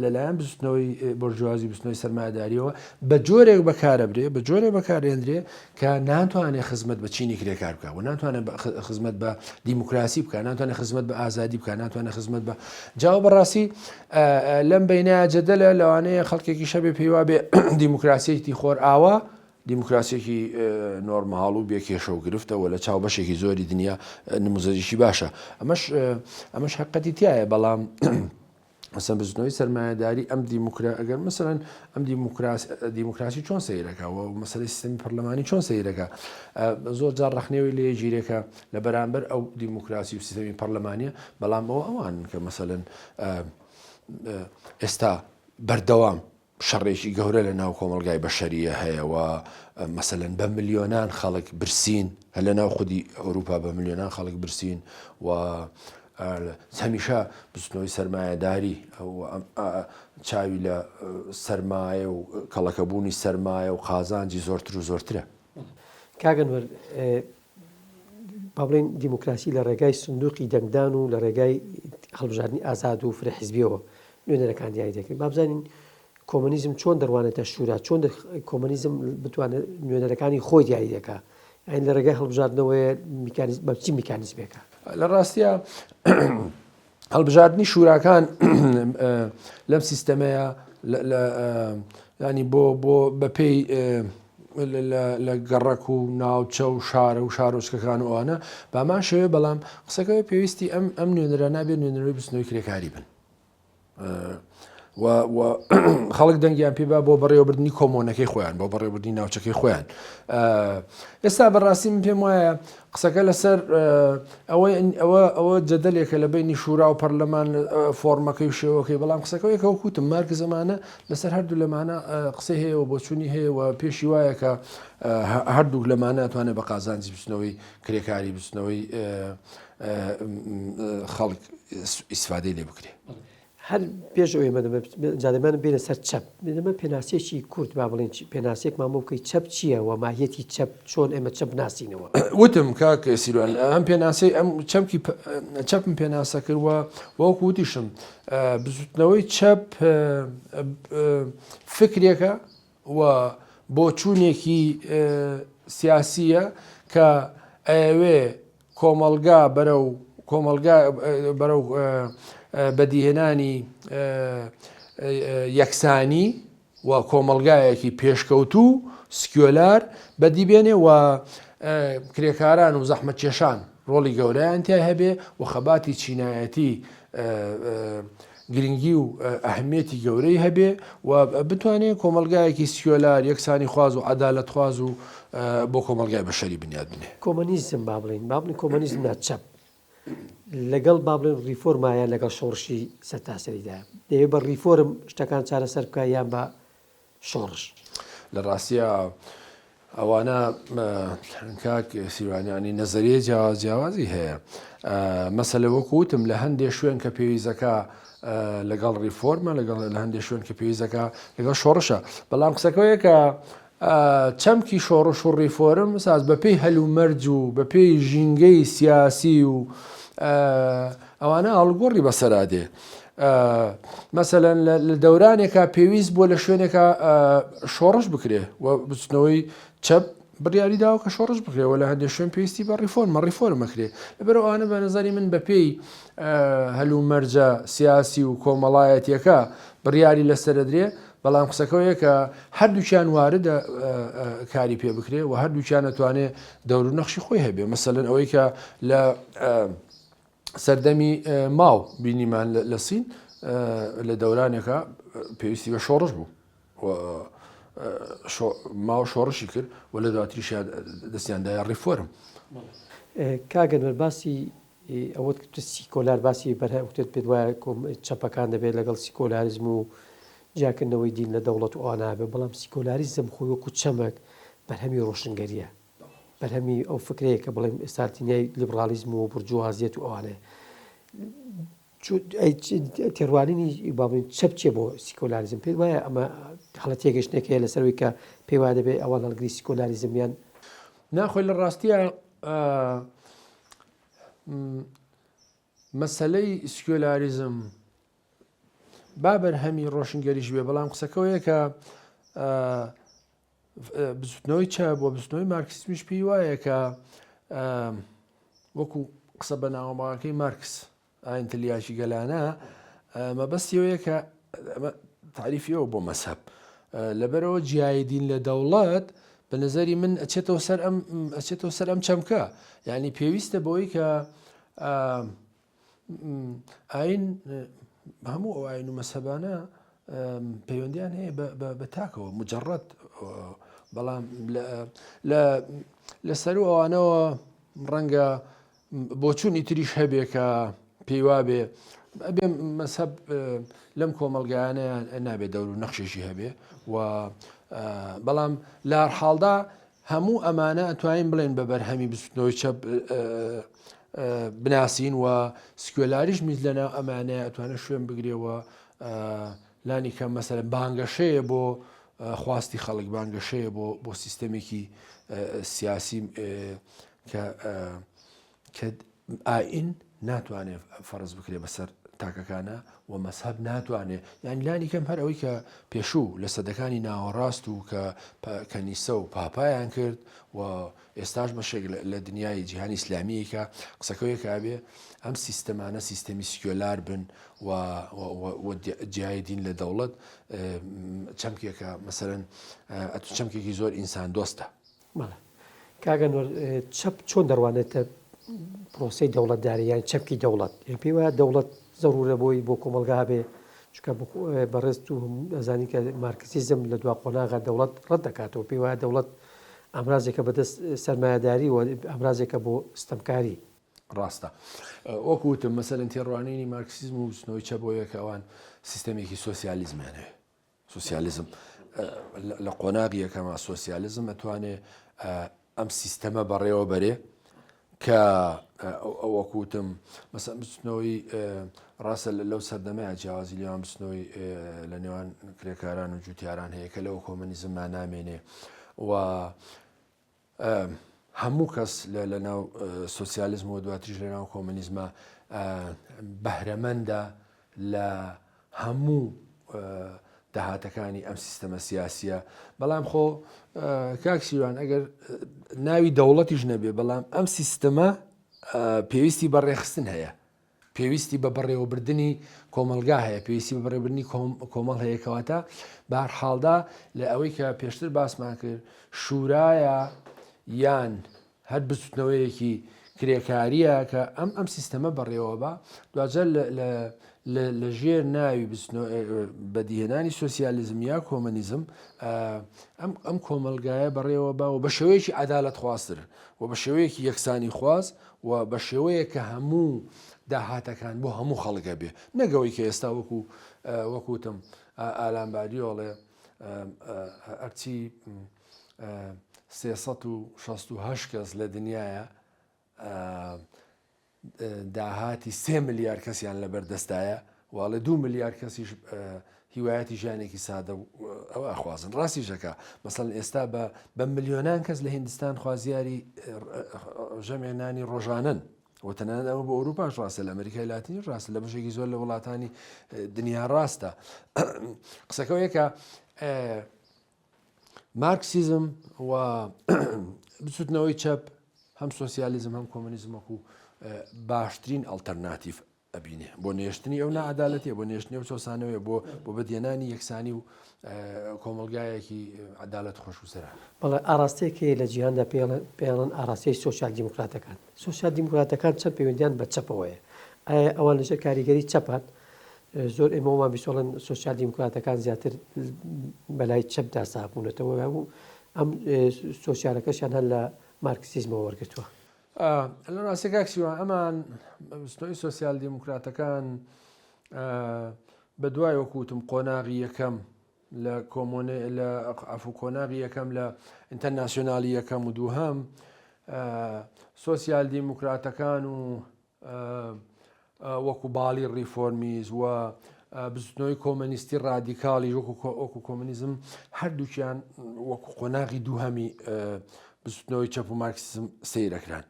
لەلایەن بزوتنەوەی بۆرژوازی بزوتنەوەی سەرمایەداریەوە بە جۆرێک بەکارەبرێ بە جۆرێک بەکارێندرێ کە ناتوانێت خزمەت بە چینی کرێکار بکە و ناتوانێت خزمەت بە دیموکراسی بکە ناتوانێت خزمەت بە ئازادی بکە ناتوانێت خزمەت بە جاوە بەڕاستی لەم بینە جەدەلە لەوانەیە خەڵکێکی شەبێ پێیوا بێ دیموکراسیەتی خۆر ئاوا دیموکراسیەکی نۆرماڵ و بێ کێشە و گرفتە و لە چاو بەشێکی زۆری دنیا نموزەجێکی باشە ئەمەش ئەمەش حقەتی تایە بەڵام مەسەن بزنەوەی سەرمایەداری ئەم دیموکرا ئەگەر مەسەرەن ئەم دیموکراس دیموکراسی چۆن سەیرەکە و مەسەری سیستمی پەرلەمانی چۆن سەیرەکە زۆر جار ڕخنەوەی لێ گیرێکە لە بەرامبەر ئەو دیموکراسی و سیستمی پەرلەمانیە بەڵام ئەوە ئەوان کە مەسەلەن ئێستا بەردەوام شەڕێکی گەورە لە ناو کۆمەڵگای بەشەرییە هەیە و مەسەلەن بە ملیۆنان خەڵک برسین هەر لە ناو خودی ئەوروپا بە ملیۆنان خەڵک برسین و هەمیشە بزوتنەوەی سەرمایەداری چاوی لە سەرمایە و کەڵەکەبوونی سەرمایە و قازانجی زۆرتر و زۆرترە. کاک ئەنوەر با بڵێین دیموکراسی لە ڕێگای سندوقی دەنگدان و لە ڕێگای هەڵبژاردنی ئازاد و فرە حزبیەوە نوێنەرەکان دیاری دەکرێت. با بزانین کۆمۆنیزم چۆن دەڕوانێتە شورا، چۆن کۆمۆنیزم بتوانێت نوێنەرەکانی خۆی دیاری دەکا، یانی لە ڕێگای هەڵبژاردنەوەیە میکانیزم بە چی میکانیزمێکە؟ لە ڕاستیا هەڵبژاردنی شوراکان لەم سیستەمەیە ینی بۆ بۆ بەپێی لە گەڕەک و ناوچە و شارە و شارۆچکەکان و ئەوانە بامان شێوێ بەڵام قسەکەی پێویستی ئەم ئەم نوێنەرە نابێت نوێنەرەوەی بزوتنەوەی کرێکاری بن و خەڵک دەنگیان پێ با بۆ بەڕێوەبردنی کۆمۆنەکەی خۆیان بۆ بەڕێوەبردنی ناوچەکەی خۆیان ئێستا بەڕاستی من پێم وایە قسەکە لەسەر ئەوەی ئەوە ئەوە جەدەلێکە لە بینی شورا و پەرلەمان فۆرمەکەی و شێوەکەی بەڵام قسەکە یەکەوە کوتم مارک زمانە لەسەر هەردوو لەمانە قسەی هەیە و بۆچوونی هەیە و پێشی وایە کە هەردووک لەمانە توانێت بە قازانجی بچنەوەی کرێکاری بچنەوەی خەڵک ئیسفادەی لێ بکرێ. هەر پێش ئەوەی ئێمە جادەمان بێنە سەر چەپ، ئێمە پێناسەیەکی کورت با بڵێین پێناسەیەکمان بۆ بکەی چەپ چییە و ماهیەتی چەپ چۆن ئێمە چەپ بناسینەوە؟ وتم کاک سیروان ئەم پێناسەی ئەم چەمکی چەپم پێناسە کرد و وەکو وتیشم بزوتنەوەی چەپ فکرێکە و بۆچوونێکی سیاسیە کە ئەیەوێ کۆمەڵگا بەرەو کۆمەڵگا بەرەو بەدیهێنانی یەکسانی و کۆمەڵگایەکی پێشکەوتوو سکیۆلار بەدی بێنێ و کرێکاران و زەحمەتکێشان ڕۆڵی گەورەیان تیا هەبێ و خەباتی چینایەتی گرنگی و ئەهمیەتی گەورەی هەبێ و بتوانێ کۆمەڵگایەکی سیکۆلار، یەکسانیخواز و عەدالەتخواز و بۆ کۆمەڵگای بەشەری بنیات بنێ. کۆمەنیزم با بڵێین، با بڵێین کۆمەنیزم نا چەپ لەگەڵ با بڵێین ڕیفۆرما یان لەگەڵ شۆڕشی سەرتاسەریدایە؟ دەیەوێ بە ڕیفۆرم شتەکان چارەسەر بکا یان بە شۆڕش. لە ڕاستیا ئەوانە کاک سیروان یانی نەزەریەی جیاواز جیاوازی هەیە مەسەلە وەکو وتم لە هەندێ شوێن کە پێویستەکە لەگەڵ ڕیفۆرمە لەگەڵ لە هەندێ شوێن کە پێویستەکە لەگەڵ شۆڕشە بەڵام قسەکەوەیە کە چەمکی شۆڕش و ڕیفۆرم ساز بەپێی هەلومەرج و بەپێی ژینگەی سیاسی و ئەوانە ئاڵوگۆڕی بەسەرا دێ. مەسەلەن لە دەورانێکا پێویست بووە لە شوێنێکا شۆڕش بکرێ و بچنەوەی چەپ بڕیاری داوە کە شۆڕش بکرێ و لە هەندێک شوێن پێویستی بە ڕیفۆرمە ڕیفۆرم بکرێ لەبەر ئەوانە بە نظری من بەپێی هەلومەرجە سیاسی و کۆمەڵایەتیەکە بڕیاری لەسەر دەدرێ بەڵام قسەکەوەیە کە هەردووکیان واردە کاری پێ بکرێ و هەردووکیان ئەتوانێ دەور و نەخشی خۆی هەبێ مەسەلەن ئەوەی کە لە سەردەمی ماو بینیمان لە سین لە دەورانێکە پێویستی بە شۆڕش بوو ماو شۆڕشی کرد و لە دواتریشیا دەستیاندایە ڕیفۆرم. کاک ئەنوەر باسی ئەوەت کرد سیکۆلار باسی بەرهەم وتت پێت وایە چەپەکان دەبێت لەگەڵ سیکۆلاریزم و جیاکردنەوەی دین لە دەوڵەت و ئەوانە بێت بەڵام سیکۆلاریزم خۆی وەکو چەمک بەرهەمی ڕۆشنگەریە بەرهەمی ئەو فکرەیە کە بڵێم ئێستا دنیای لیبرالیزم و بورجوازیەت و ئەوانەیە تێڕوانینی با بڵێین چەپ چیە بۆ سیکۆلاریزم پێت وایە ئەمە هەڵە تێگەشتنێک هەیە لەسەر ئەوەی کە پێی وایە دەبێت ئەوان هەڵگری سیکۆلاریزم یان نا خۆی لە ڕاستیە مەسەلەی سکیۆلاریزم با بەرهەمی ڕۆشنگەریش بێ بەڵام قسەکەوەیە کە بزوتنەوەی چەپ و بزوتنەوەی مارکسیزمیش پێی وایە کە وەکو قسە بە ناوەماکەی مارکس ئاین تلیاکی گەلانە مەبەستی ئەوەیە کە تعریفی ئەو بۆ مەسەب لەبەرەوە جیای دین لە دەوڵەت بە نظری من ئەچێتەوە سەر ئەم ئەچێتەوە سەر ئەم چەمکە یعنی پێویستە بۆی کە ئاین هەموو ئەو ئاین و مەسەبانە پەیوەندیان هەیە بە تاکەوە مجرڕەت بەڵام لە سەر و ئەوانەوە ڕەنگە بۆچوونی تریش هەبێ کە پێی وابێ ئەبێ مەسەب لەم کۆمەڵگایانە نابێ دەور و نەخشێکی هەبێ و بەڵام لە حاڵدا هەموو ئەمانە ئەتوانین بڵێن بە بەرهەمی بزوتنەوەی چەپ بناسین و سکوێلاریشمیش لەناو ئەمانەیە ئەتوانێت شوێن بگرێ و لانی کەم مەسەلەن بانگەشەیە بۆ خواستی خەڵک بانگەشەیە بۆ بۆ سیستەمێکی سیاسی کە کە ئاین ناتوانێت فەرز بکرێ بەسەر تاکەکانە و مەسهب ناتوانێت یان لانی کەم هەر ئەوەی کە پێشوو لە سەدەکانی ناوەڕاست و کە کەنیسە و پاپایان کرد و ئێستاش بەشێک لە دنیای جیهانی ئیسلامیی کە قسەکەوەیە کە ئەبێ ئەم سیستەمانە سیستەمی سکیۆلار بن و جیای دین لە دەوڵەت چەمکێکە مەسەرەن ئەتو چەمکێکی زۆر ئینسان دۆستە. بەڵێ کاک ئەنوەر چەپ چۆن دەڕوانێتە پرۆسەی دەوڵەتداری یان چەمکی دەوڵەت یان پێی وایە دەوڵەت زەرورە بۆی بۆ کۆمەڵگا هەبێ چونکە بەڕێز تو ئەزانی کە مارکسیزم لە دوا قۆناغا دەوڵەت ڕەت دەکاتەوە پێی وایە دەوڵەت ئامرازێکە بەدەست سەرمایەداری و ئامرازێکە بۆ ستەمکاری. ڕاستە وەکو وتم مەسەلەن تێڕوانینی مارکسیزم و بزوتنەوەی چەپ بۆیە کە ئەوان سیستەمێکی سۆسیالیزمیان هەیە سۆسیالیزم لە قۆناغی یەکەما سۆسیالیزم ئەتوانێ ئەم سیستەمە بەڕێوە بەرێ. کە وەکو وتم مەسەن بچنەوەی ڕاستە لەو سەردەمەیە جیاوازی لێوان بچنەوەی لە نێوان کرێکاران و جوتیاران هەیە کە لەوە کۆمەنیزمما نامێنێ و هەموو کەس لە ناو سوسیالیزم و دواتریش لە ناو کۆمەنیزمە بەهرەمەندە لە هەموو داهاتەکانی ئەم سیستەمە سیاسیە بەڵام خۆ کاک سیروان ئەگەر ناوی دەوڵەتیش نەبێ بەڵام ئەم سیستەمە پێویستی بە ڕێخستن هەیە پێویستی بە بەڕێوەبردننی کۆمەلگا هەیە پێویستی بە بەڕێوەبردنی کۆمەڵ هەیە کەواتە بار حاڵدا لە ئەوەی کە پێشتر باسمان کرد شورایە یان هەر بزوتنەوەیەکی کرێکاریە کە ئەم ئەم سیستەمە بەڕێوە با دواجار لە ژێر ناوی بەدیهێنانی سۆسیالیزم یا کۆمەنیزم ئەم ئەم کۆمەلگایە بەڕێوە با و بە شێوەیەکی عدالت خواستر و بە شێوەیەکی یەکسانی خواز و بە شێوەیە کە هەموو داهاتەکان بۆ هەموو خەڵگە بێ نەگەوەی کە ئێستا وەکو وەکوتم ئالان بادیۆڵێ ئەرچی 368 کەس لە دنیاە داهاتی سێ ملیار کەسیان لەبەر دەستایە واڵێ دو ملیار کەسیش هیوایەتی ژیانێکی سادە و ئەوە ئەخوازن ڕاستیشەکە مەسەن ئێستا بە بە ملیۆنان کەس لە هندستان خوازیاری ژەمێنانی ڕۆژانن و تەنانەت ئەمە بۆ ئەوروپاش ڕاستە لە ئەمریکای لاتینی ڕاستە لە بەشێکی زۆر لە وڵاتانی دنیا ڕاستە قسەکەەوەیەکە مارکسیزم و بچوتنەوەی چەپ هەم سۆسیالیزم هەم کۆمەنیزم وەکو باشترین ئەڵتەرناتیف ئەبینێ بۆ نێشتنی ئەو نەعادالەتیە بۆ نێشتنی ئەو چەسانەوەی بۆ بۆ بەدیێنانی یەکسانی و کۆمەلگایەکی عدالت خۆش و سەران. بەڵێ ئاراستەیەک هەیە لە جیهاندا پێیڵێن ئاراستەی سۆسیال دیموکراتەکان. سۆسیال دیموکراتەکان چەند پەیوەندیان بە چەپەوە هەیە؟ ئایا ئەوان لەژێر کاریگەری چەپان؟ زۆر ئێمە وەمان بیستوە سۆسیال دیموکراتەکان زیاتر بەلای چەپدا ساغ بوونەتەوە و ئەم سۆسیالەکەشیان هەر لە مارکسیزمەوە وەرگرتووە. لە ڕاستی کاک سیوا ئەمان بزوتنەوەی سۆسیال دیموکراتەکان بە دوای وەکوتم قۆناغی یەکەم لە کۆمۆنێ لە عەفو قۆناغی یەکەم لە ئینتەرناسیۆنالی یەکەم و دووهەم سۆسیال دیموکراتەکان و وەکو باڵی ڕیفۆرمیز و بزوتنەوەی کۆمەنیستی ڕادیکاڵی وەکو کۆمەنیزم هەردووکیان وەکو قۆناغی دووهەمی بزوتنەوەی چەپ و مارکسیزم سەیرەکران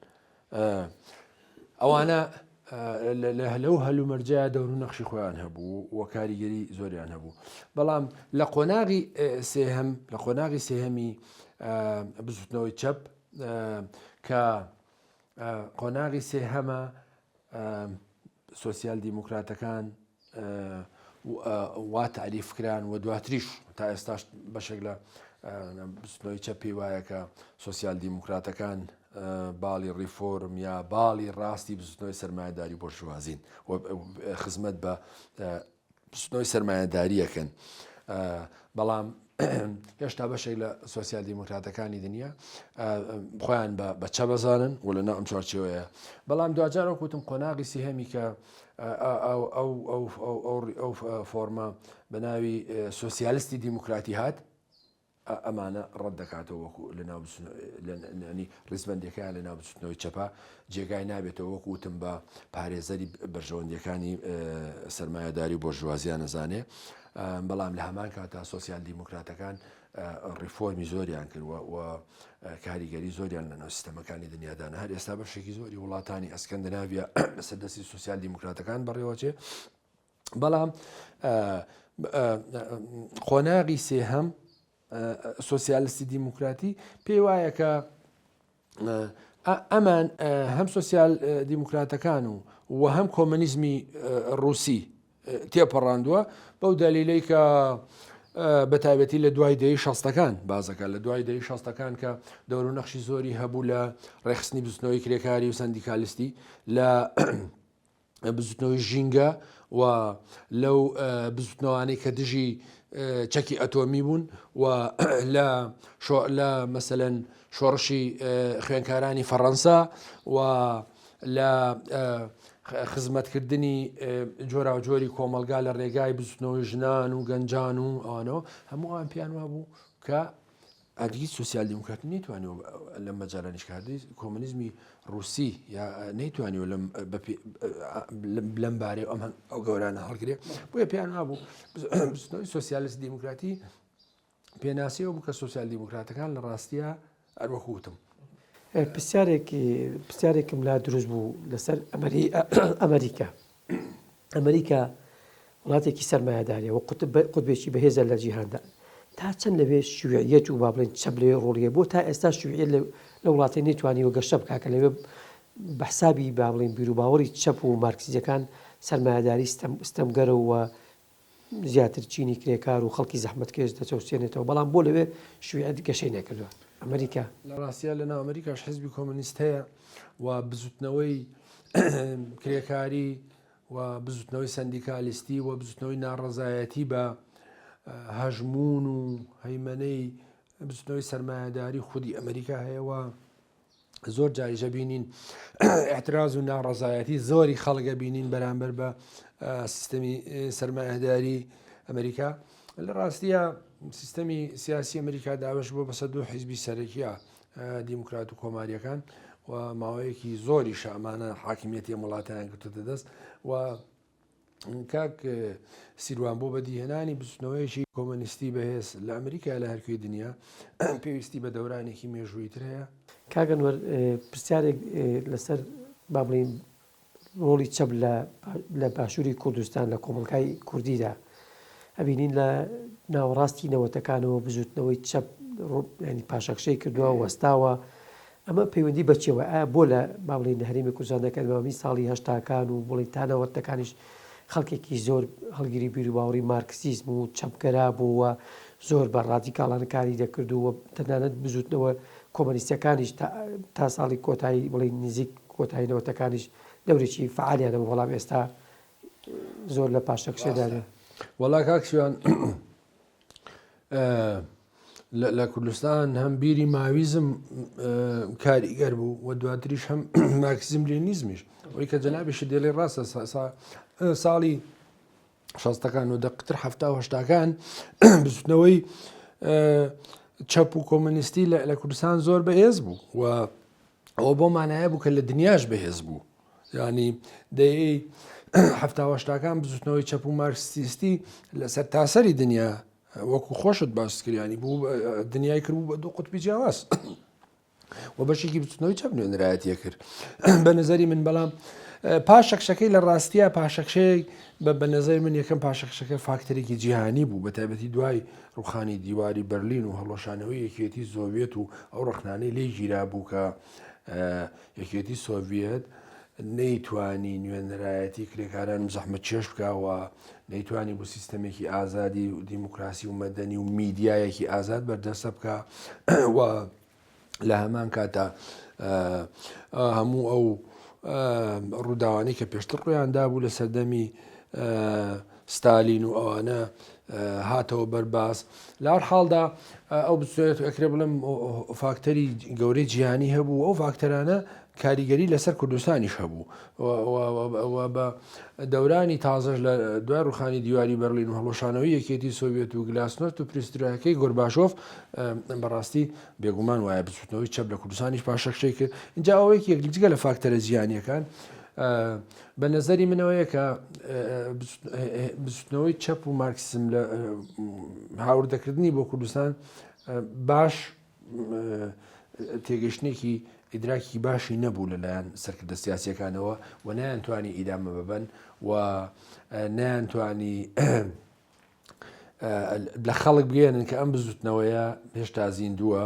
ئەوانە لەو هەلومەرجەیە دەور و نەخشی خۆیان هەبوو و کاریگەری زۆریان هەبوو بەڵام لە قۆناغی سێهەم لە قۆناغی سێهەمی بزوتنەوەی چەپ کە قۆناغی سێهەمە سۆسیال دیموکراتەکان وا تاریف کران و دواتریش تا ئێستاش بەشێک لە بزوتنەوەی چەپ پێی وایە کە سۆسیال دیموکراتەکان باڵی ڕیفۆرم یا باڵی ڕاستی بزوتنەوەی سەرمایەداری بۆرژوازین و خزمەت بە بزوتنەوەی سەرمایەداریەکەن بەڵام هێشتا بەشێک لە سۆسیال دیموکراتەکانی دنیا خۆیان بە چە بەزانن و لە ناو ئەم چوارچێوەیە بەڵام دواجار وەکوتم قۆناغی سێهەمی کە ئەو فۆرمە بە ناوی سۆسیالستی دیموکراتی هات ئەمانە ڕەت دەکاتەوە وەکو لە ناو ینی ڕیزبەندەکەیان لە ناو بچوتنەوەی چەپە جێگای نابێتەوە وەکو وتم بە پارێزەری بەرژەوەندیەکانی سەرمایەداری و بۆرژوازیان نەزانێ بەڵام لە هەمان کاتا سۆسیال دیموکراتەکان ڕیفۆرمی زۆریان کردوە و کاریگەری زۆریان لە ناو سیستەمەکانی دنیادانە هەر ئێستا بەشێکی زۆری وڵاتانی ئەسکەندناویە لەسەر دەستی سوسیال دیموکراتەکان بەڕێوەچێ بەڵام قۆناغی سێهەم سۆسیالستی دیموکراتی پێی وایە کە ئەمان هەم سۆسیال دیموکراتەکان و و هەم کۆمەنیزمی ڕوسی تێپەڕاندووە بەو دەلیلەی کە بە تایبەتی لە دوای دەی شەستەکان بازەکە لە دوای دەی شەستەکان کە دەور و نەخشی زۆری هەبوو لە ڕێخستنی بزنەوەی کرێکاری و سندیکالیستی لە بزوتنەوەی ژینگە و لەو بزوتنەوانەی کە دژی چەکی ئەتۆمی بوون و لە لە مەسەەن شۆڕشی خوێنکارانی فەڕەنسا و لە خزمەتکردنی جۆراوجۆری کۆمەلگا لە ڕێگای بزوتنەوەی ژنان و گەنجان و ئەوانەوە هەمووان پێیان وابوو کە. هەرگیز سوسیال دیموکراتی نەیتوانیوە لەم مەجالانیش کە هەرگیز کۆمۆنیزمی ڕووسی یا نەیتوانیوە لەم لەم بارەی ئەم ئەو گەورانە هەڵگرێ بۆیە پێیان وابوو بزوتنەوەی سۆسیالیست دیموکراتی پێناسەیەوە بوو کە سۆسیال دیموکراتەکان لە ڕاستیە هەروەکو وتم. پرسیارێکی پرسیارێکم لا دروست بوو لەسەر ئەمریکا ئەمریکا وڵاتێکی سەرمایەداریە و قوتبێکی بەهێزە لە جیهاندا تا چەند لەوێ شوعیەت و با بڵێن چەپ لەوێ ڕۆڵیە بۆ تا ئێستا شوعیەت لە وڵاتی نەیتوانیوە گەشە بکا کە لەوێ بە حسابی با بڵێن بیروباوەڕی چەپ و مارکسیزەکان سەرمایەداری ستەمگەرە و زیاتر چینی کرێکار و خەڵکی زەحمەتکێش دەچەوسێنێتەوە، بەڵام بۆ لەوێ شیوعیەت گەشەی نەکردووە؟ ئەمریکا. لە ڕاستیا لە ناو ئەمریکاش حزبی کۆمۆنیست هەیە و بزوتنەوەی کرێکاری و بزوتنەوەی سەندیکالیستی و بزوتنەوەی ناڕەزایەتی بە هەژموون و هەیمەنەی بزوتنەوەی سەرمایەداری خودی ئەمریکا هەیە و زۆر جاریش ئەبینین اعتراز و ناڕەزایەتی زۆری خەڵک ئەبینین بەرامبەر بە سیستەمی سەرمایەداری ئەمریکا لە ڕاستیە سیستەمی سیاسی ئەمریکا دابش بۆ بەسەر دوو حیزبی سەرەکیە دیموکرات و کۆماریەکان و ماوەیەکی زۆری شامانە حاکمیەتی ئەم وڵاتیان گرتوتە دەست و کاک سیروان بۆ بەدیهێنانی بزوتنەوەیەکی کۆمۆنیستی بەهێز لە ئەمریکا لە هەرکوێی دنیا پێویستی بە دەورانێکی مێژوویی تر هەیە. کاک ئەنوەر پرسیارێک لەسەر با بڵێین ڕۆڵی چەپ لە لە باشووری کوردستان لە کۆمەڵگای کوردیدا ئەبینین لە ناوەڕاستی نەوەتەکانەوە بزوتنەوەی چەپ ینی پاشەکشەی کردووە وەستاوە ئەمە پەیوەندی بە چیەوە ئایا بۆ لە با بڵێین لە هەرێمی کوردستان دەکەن ماوەی ساڵی هەشتاکان و بڵێین تا نەوەتەکانیش خەڵکێکی زۆر هەڵگری بیروباوەڕی مارکسیزم و چەپگەرا بوو و زۆر بە ڕادیکاڵانە کاری دەکرد و تەنانەت بزوتنەوە کۆمەنیستیەکانیش تا ساڵی کۆتایی بڵێین نزیک کۆتایی نەوەتەکانیش دەورێکی فەعالیان هەبوو بەڵام ئێستا زۆر لە پاشەکشێدانە. وەڵا کاک شیوان لە کوردستان هەم بیری ماویزم کاریگەر بوو و دواتریش هەم مارکسیزم لینیزمیش ئەوەی کە جەنابیشی دێڵی ڕاستە ساڵی شەستەکان و دەقتر هەفتا و هەشتاکان بزوتنەوەی چەپ و کۆمەنیستی لە کوردستان زۆر بەهێز بوو و ئەوە بۆ مانایە بوو کە لە دنیاش بەهێز بوو ینی دەیەی هەفتاوەشتاکان بزوتنەوەی چەپ و مارکسیستی لەسەر تاسەری دنیا وەکو خۆشت باس کردیانی بوو دنیای کرد بوو بە دوو قوتبی جیاواز و بەشێکی بزوتنەوەی چەپ نوێنەرایەتیە کرد بە نظری من بەڵام پاشەکشەکەی لە ڕاستیە پاشەکشەیەک بە بە نظری من یەکەم پاشەکشەکە فاکتەرێکی جیهانی بوو بە تایبەتی دوای ڕوخانی دیواری بەرلین و هەڵوەشانەوەی یەکێتی زۆڤێت و ئەو ڕخنانەی لێ گیرا بوو کە یەکێتی سۆڤیەت نەیتوانی نوێنەرایەتی کرێکاران و زەحمەتکێش بکا و نەیتوانی بۆ سیستەمێکی ئازادی و دیموکراسی و مەدەنی و میدیایەکی ئازاد بەردەستە بکا و لە هەمان کاتا هەموو ئەو ڕووداوانەی کە پێشتر ڕوویان دابوو لە سەردەمی ستالین و ئەوانە هاتەوە بەر باس. لە هەر حاڵدا ئەو بچێت ئەکرێ بڵێم فاکتەری گەورەی جیهانی هەبوو ئەو فاکتەرانە کاریگەری لەسەر کوردستانیش هەبوو و بە دەورانی تازەش لە دوای ڕوخانی دیواری بەرلین و هەڵوەشانەوەی یەکێتی سۆڤێت و گلاسنۆست و پریسترایەکەی گۆرباشۆف بەڕاستی بێگومان وایە بزوتنەوەی چەپ لە کوردستانیش پاشەکشەی کرد اینجا ئەوەیەک یەک جگە لە فاکتەرە جیهانیەکان بە نەزەری منەوەیە کە بزوتنەوەی چەپ و مارکسیزم لە هاوردەکردنی بۆ کوردستان باش تێگەشتنێکی ئیدراکی باشی نەبوو لەلایەن سەرکردە سیاسیەکانەوە و نەیانتوانی ئیدامە ببەن و نەیانتوانی لە خەڵک بگەێنن کە ئەم بزوتنەوەیە هێشتا زیندووە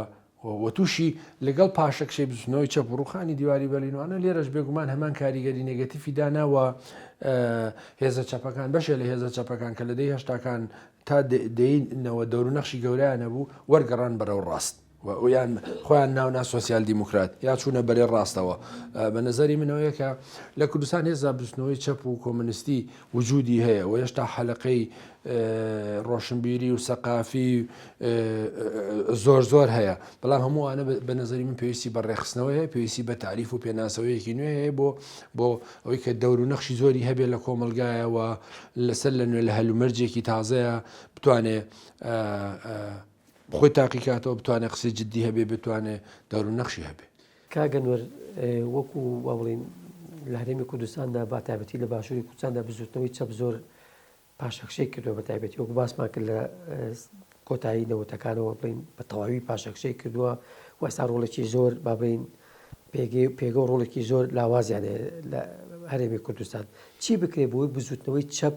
و تووشی لەگەڵ پاشەکشەی بزوتنەوەی چەپ و ڕوخانی دیواری بەرلینوانە لێرەش بێگومان هەمان کاریگەری نێگەتیفی داناوە هێزە چەپەکان بەشێ لە هێزە چەپەکان کە لە دەی هەشتاکان تا دەی نەوە دەور و نەخشی گەورەیان هەبوو وەرگەڕان بەرەو ڕاست و یان خۆیان ناونا سۆسیال دیموکرات یا چوونە بەرەی ڕاستەوە بە نەزەری منەوەیە کە لە کوردستان هێزا بزوتنەوەی چەپ و کۆمۆنیستی وجودی هەیە و هێشتا حەلەقەی ڕۆشنبیری و سەقافی زۆر زۆر هەیە بەڵام هەمووانە بە نەزەری من پێویستی بە ڕێکخستنەوە هەیە پێویستی بە تاریف و پێناسەوەیەکی نوێ هەیە بۆ بۆ ئەوەی کە دەور و نەخشی زۆری هەبێت لە کۆمەلگایەوە لەسەر لە نوێ لە هەلومەرجێکی تازەیە بتوانێ. خۆی تاقیکاتەوە بتوانێت قسەی جدی هەبێ بتوانێ دەور و نەخشی هەبێ. کاک ئەنوەر وەکو وا بڵێین لە هەرێمی کوردستاندا با تایبەتی لە باشووری کوردستاندا بزووتنەوەی چەپ زۆر پاشەکشەی کردووە بە تایبەتی وەکو باسمان کرد لە کۆتایی نەوەتەکانەوە بڵین بە تەواوی پاشەکشەی کردووە و ئێستا ڕۆڵێکی زۆر با بڵین پێگەی پێگە و ڕۆڵێکی زۆر لاوازیان هەیە لە هەرێمی کوردستان چی بکرێ بۆی بزووتنەوەی چەپ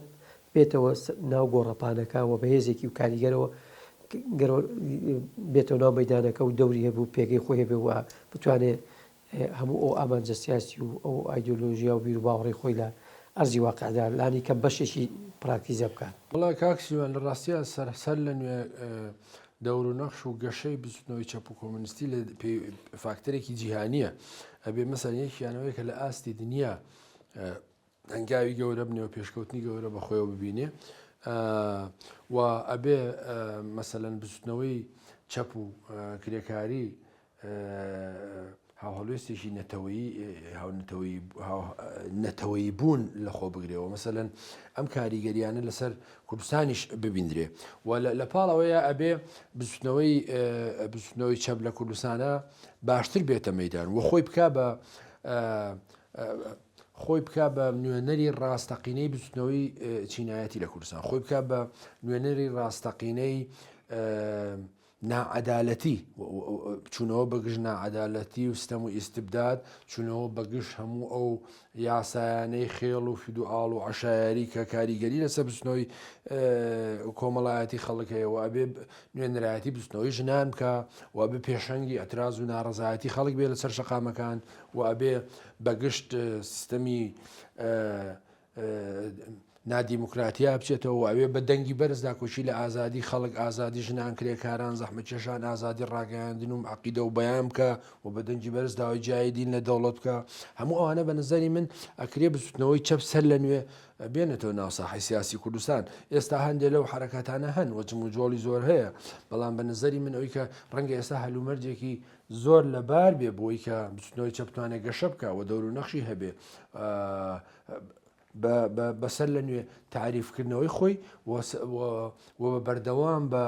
بێتەوە ناو گۆڕەپانەکە و بەهێزێکی و کاریگەرەوە بێتەوە ناو مەدانەکە و دەوری هەبوو پێگەی خۆی هەبێ و بتوانێ هەموو ئەو ئامانجە سیاسی و ئەو ئایدیۆلۆژیا و بیروباوەڕەی خۆی لە ئەرزی واقعدا لانی کەم بەشێکی پراکتیزە بکات. وەڵا کاک سیروان لە ڕاستیا سەر سەر لە نوێ دەور و نەخش و گەشەی بزوتنەوەی چەپ و کۆمۆنیستی لە فاکتەرێکی جیهانیە ئەبێ مەسەلەن یەکیانەوەی کە لە ئاستی دنیا هەنگاوی گەورە بنێ و پێشکەوتنی گەورە بە خۆیەوە ببینێ و ئەبێ مەسەلەن بزوتنەوەی چەپ و کرێکاری هاوهەڵوێستێکی نەتەوەیی هاونەتەوەیی نەتەوەیی بوون لە خۆ بگرێەوە مەسەلەن ئەم کاریگەریانە لەسەر کوردستانیش ببیندرێ و لە پاڵەوەیە ئەبێ بزوتنەوەی بزوتنەوەی چەپ لە کوردستانە باشتر بێتە مەدان و خۆی بک بە خۆی بک بە نوێنەری ڕاستەقینەی بزوتنەوەی چینایەتی لە کوردستان خۆی بک بە نوێنەری ڕاستەقینەی ناعەدالەتی، چوونەوە بە گژ ناعەدالەتی و ستەم و ئیستبداد، چوونەوە بە گژ هەموو ئەو یاسایانەی خێڵ و فیدوئاڵ و عەشایەری کە کاریگەری لەسەر بزوتنەوەی کۆمەڵایەتی خەڵک هەیە و ئەبێ نوێنەرایەتی بزوتنەوەی ژنان بکا و ئەبێ پێشەنگی ئیعتراز و ناڕەزایەتی خەڵک بێ لەسەر شەقامەکان و ئەبێ بە گشت سیستەمی نادیموکراتیا بچێتەوە و ئەوێ بە دەنگی بەرز داکۆکی لە ئازادی خەڵک، ئازادی ژنان، کرێکاران، زەحمەتکێشان، ئازادی ڕاگەیاندن و عەقیدە و بەیان بکا و بە دەنگی بەرز داوای جیایی دین لە دەوڵەت بکا. هەموو ئەوانە بە نەزەری من ئەکرێ بزوتنەوەی چەپ سەر لە نوێ بێنێتەوە ناو ساحەی سیاسی کوردستان. ئێستا هەندێ لەو حەرەکاتانە هەن و جموجۆڵی زۆر هەیە، بەڵام بە نەزەری من ئەوی کە ڕەنگە ئێستا هەلومەرجێکی زۆر لەبار بێ بۆی کە بزوتنەوەی چەپ بتوانێ گەشە بکا و دەور و نەخشی هەبێ بە سەر لە نوێ تاریفکردنەوەی خۆی و بە بەردەوام بە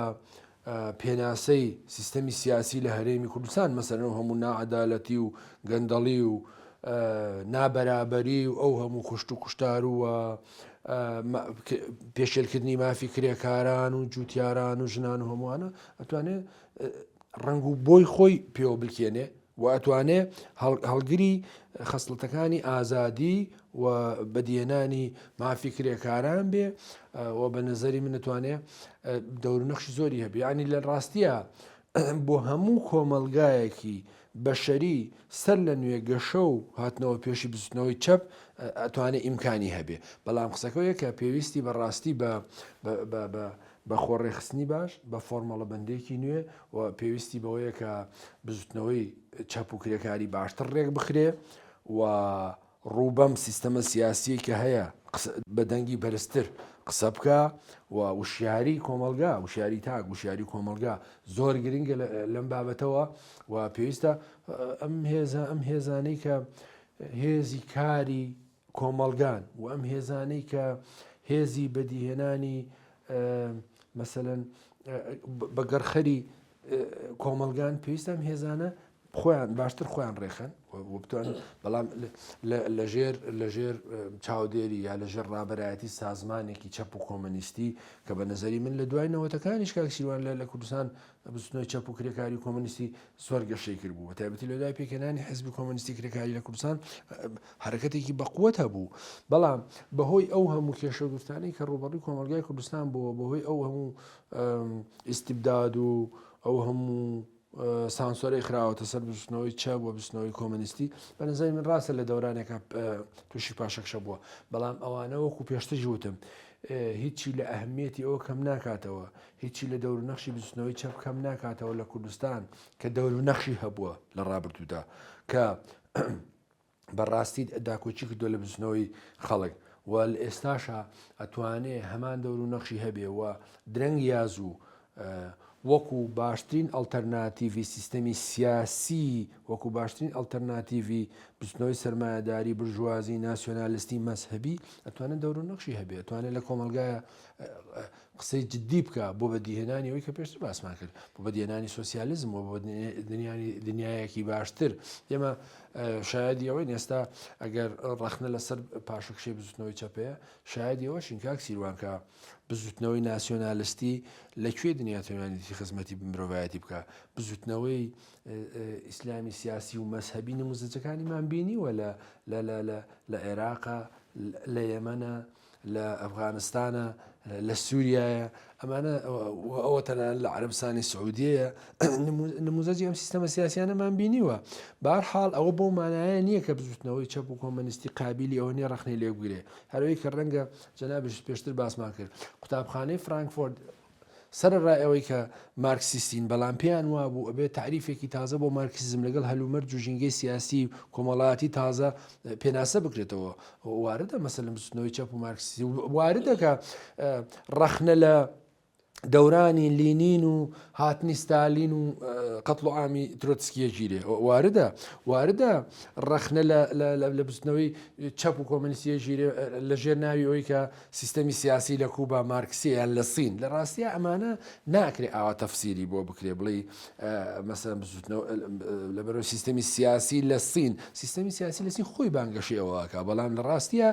پێناسەی سیستەمی سیاسی لە هەرێمی کوردستان مەسەرەن و هەموو ناعەدالەتی و گەندەڵی و نابەرابەری و ئەو هەموو کوشت و کوشتار و پێشێلکردنی مافی کرێکاران و جوتیاران و ژنان و هەمووانە ئەتوانێت ڕەنگ و بۆی خۆی پێوە بلکێنێ و ئەتوانێ هەڵگری خەسڵەتەکانی ئازادی و بەدیهێنانی مافی کرێکاران بێ و بە نەزەری من ئەتوانێ دەور و نەخشی زۆری هەبێ یانی لە ڕاستیە بۆ هەموو کۆمەڵگایەکی بەشەری سەر لە نوێ گەشە و هاتنەوە پێشی بزوتنەوەی چەپ ئەتوانێ ئیمکانی هەبێ بەڵام قسەکەوەیە کە پێویستی بە ڕاستی بە بە خۆڕێکخستنی باش، بە فۆرمەڵەبەندێکی نوێ و پێویستی بەوەیە کە بزوتنەوەی چەپ و کرێکاری باشتر ڕێکبخرێ و ڕوو بەم سیستەمە سیاسیەی کە هەیە بە دەنگی بەرزتر قسە بکا و وشیاری کۆمەڵگا، وشیاری تاک، وشیاری کۆمەڵگا زۆر گرنگە لەم بابەتەوە و پێویستە ئەم هێزە ئەم هێزانەی کە هێزی کاری کۆمەڵگان و ئەم هێزانەی کە هێزی بەدیهێنانی مەسەلەن بەگەڕخەری کۆمەڵگان پێویستە ئەم هێزانە خۆیان باشتر خۆیان ڕێخەن و بتوان بەڵام لەژێر لەژێر چاودێری یا لەژێر ڕابەرایەتی سازمانێکی چەپ و کۆمەنیستی کە بە نظری من لە دوای نەوەتەکانیش کاک سیروان لە کوردستان بزوتنەوەی چەپ و کرێکاری و کۆمۆنیستی زۆر گەشەی کردبوو، بەتایبەتی لە دوای پێکهێنانی حزبی کۆمۆنیستی کرێکاری لە کوردستان حەرەکەتێکی بەقوەت هەبوو، بەڵام بەهۆی ئەو هەموو کێشە و گرفتانەی کە ڕووبەڕووی کۆمەڵگای کوردستان بووە، بەهۆی ئەو هەموو ئیستیبداد و ئەو هەموو سانسۆرەی خراوەتە سەر بزوتنەوەی چەپ و بزوتنەوەی کۆمۆنیستی، بە نظری من ڕاستە لە دەورانێکا تووشی پاشەکشە بووە، بەڵام ئەوانە وەکو پێشتریش وتم هیچی لە ئەهمیەتی ئەوە کەم ناکاتەوە هیچی لە دەور و نەخشی بزوتنەوەی چەپ کەم ناکاتەوە لە کوردستان کە دەور و نەخشی هەبووە لە ڕابردوودا کە بە ڕاستی داکۆکی کردووە لە بزوتنەوەی خەڵک و لە ئێستاشا ئەتوانێ هەمان دەور و نەخشی هەبێ و درەنگ یا زوو وەکو باشترین ئەڵتەرناتیڤی سیستەمی سیاسی وەکو باشترین ئەڵتەرناتیڤی بزوتنەوەی سەرمایەداری برژوازی ناسیۆنالستی مەزهەبی ئەتوانێت دەور و نەخشی هەبێ ئەتوانێت لە کۆمەڵگایە. قسەی جدی بکا بۆ بەدیهێنانی ئەوەی کە پێشتر باسمان کرد، بۆ بەدیهێنانی سۆسیالیزم و بۆ بەدیهێنانی دنیایەکی باشتر. ئێمە شایەدی ئەوەین ئێستا ئەگەر ڕەخنە لەسەر پاشەکشەی بزوتنەوەی چەپەیە، شایەدی ئەوەشین کاک سیروان کە بزوتنەوەی ناسیۆنالستی لە کوێ دنیا توانیویەتی خزمەتی مرۆڤایەتی بکا؟ بزوتنەوەی ئیسلامی سیاسی و مەزهەبی نموزەجەکانیمان بینیوە لە لە لە لە لە عێراقا، لە یەمەنە، لە ئەفغانستانە، لە سووریایە، ئەمانە ئەوە تەنانەت لە عەرەبستانی سعودیەیە نموزەجی ئەم سیستەمە سیاسیانەمان بینیوە. بەهەرحاڵ ئەوە بەو مانایە نییە کە بزوتنەوەی چەپ و کۆمەنیستی قابیلی ئەوە نییە ڕەخنەی لێ بگرێ. هەرەوەی کە ڕەنگە جەنابیشت پێشتر باسمان کرد قوتابخانەی فرانکفۆرت سەرەڕای ئەوەی کە مارکسیستین، بەڵام پێیان وابوو ئەبێ تەعریفێکی تازە بۆ مارکسیزم لەگەڵ هەلومەرج و ژینگەی سیاسی و کۆمەڵایەتی تازە پێناسە بکرێتەوە. واردە مەسەلەن بزوتنەوەی چەپ و مارکسیستی واردە کە ڕەخنە لە دەورانی لینین و هاتنی ستالین و قەتڵ و عامی ترۆتسکیە گیرێ واردە واردە ڕەخنە لە بزوتنەوەی چەپ و کۆمەنیستیە ژیرێ لە ژێر ناوی ئەوەی کە سیستەمی سیاسی لە کوبا مارکسیە یان لە سین لە ڕاستیا ئەمانە ناکرێ ئاوا تەفسیری بۆ بکرێ بڵێی مەسەلەن بزوتنەوە لەبەرەوە سیستەمی سیاسی لە سین سیستەمی سیاسی لە سین خۆی بانگەشەی ئەوە ئەکا بەڵام لە ڕاستیا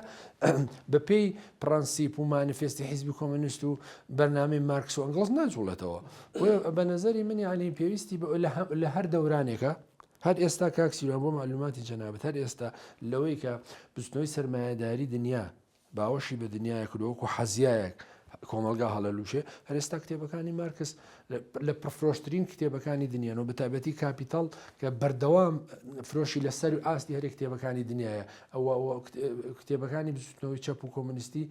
بەپێی پڕەنسیپ و مانیفێستی حیزبی کۆمەنیست و بەرنامەی مارکس و ئەنگڵس ناجوڵێتەوە بۆیە بە نەزەری من یانی پێویستی لە هەر دەورانێکە هەر ئێستا کاک سیروان بۆ مەعلوماتی جەنابت هەر ئێستا لەوەی کە بزوتنەوەی سەرمایەداری دنیا باوەشی بە دنیایەک کردووە وەکو حەزیایەک کۆمەڵگا هەڵەلوشێ، هەر ئێستا کتێبەکانی مارکس لە پڕفرۆشترین کتێبەکانی دنیان و بەتایبەتی کاپیتاڵ کە بەردەوام فرۆشی لەسەر و ئاستی هەرێک کتێبەکانی دنیاە ئەوە کتێبەکانی بزوتنەوەی چەپ و کۆمۆنیستی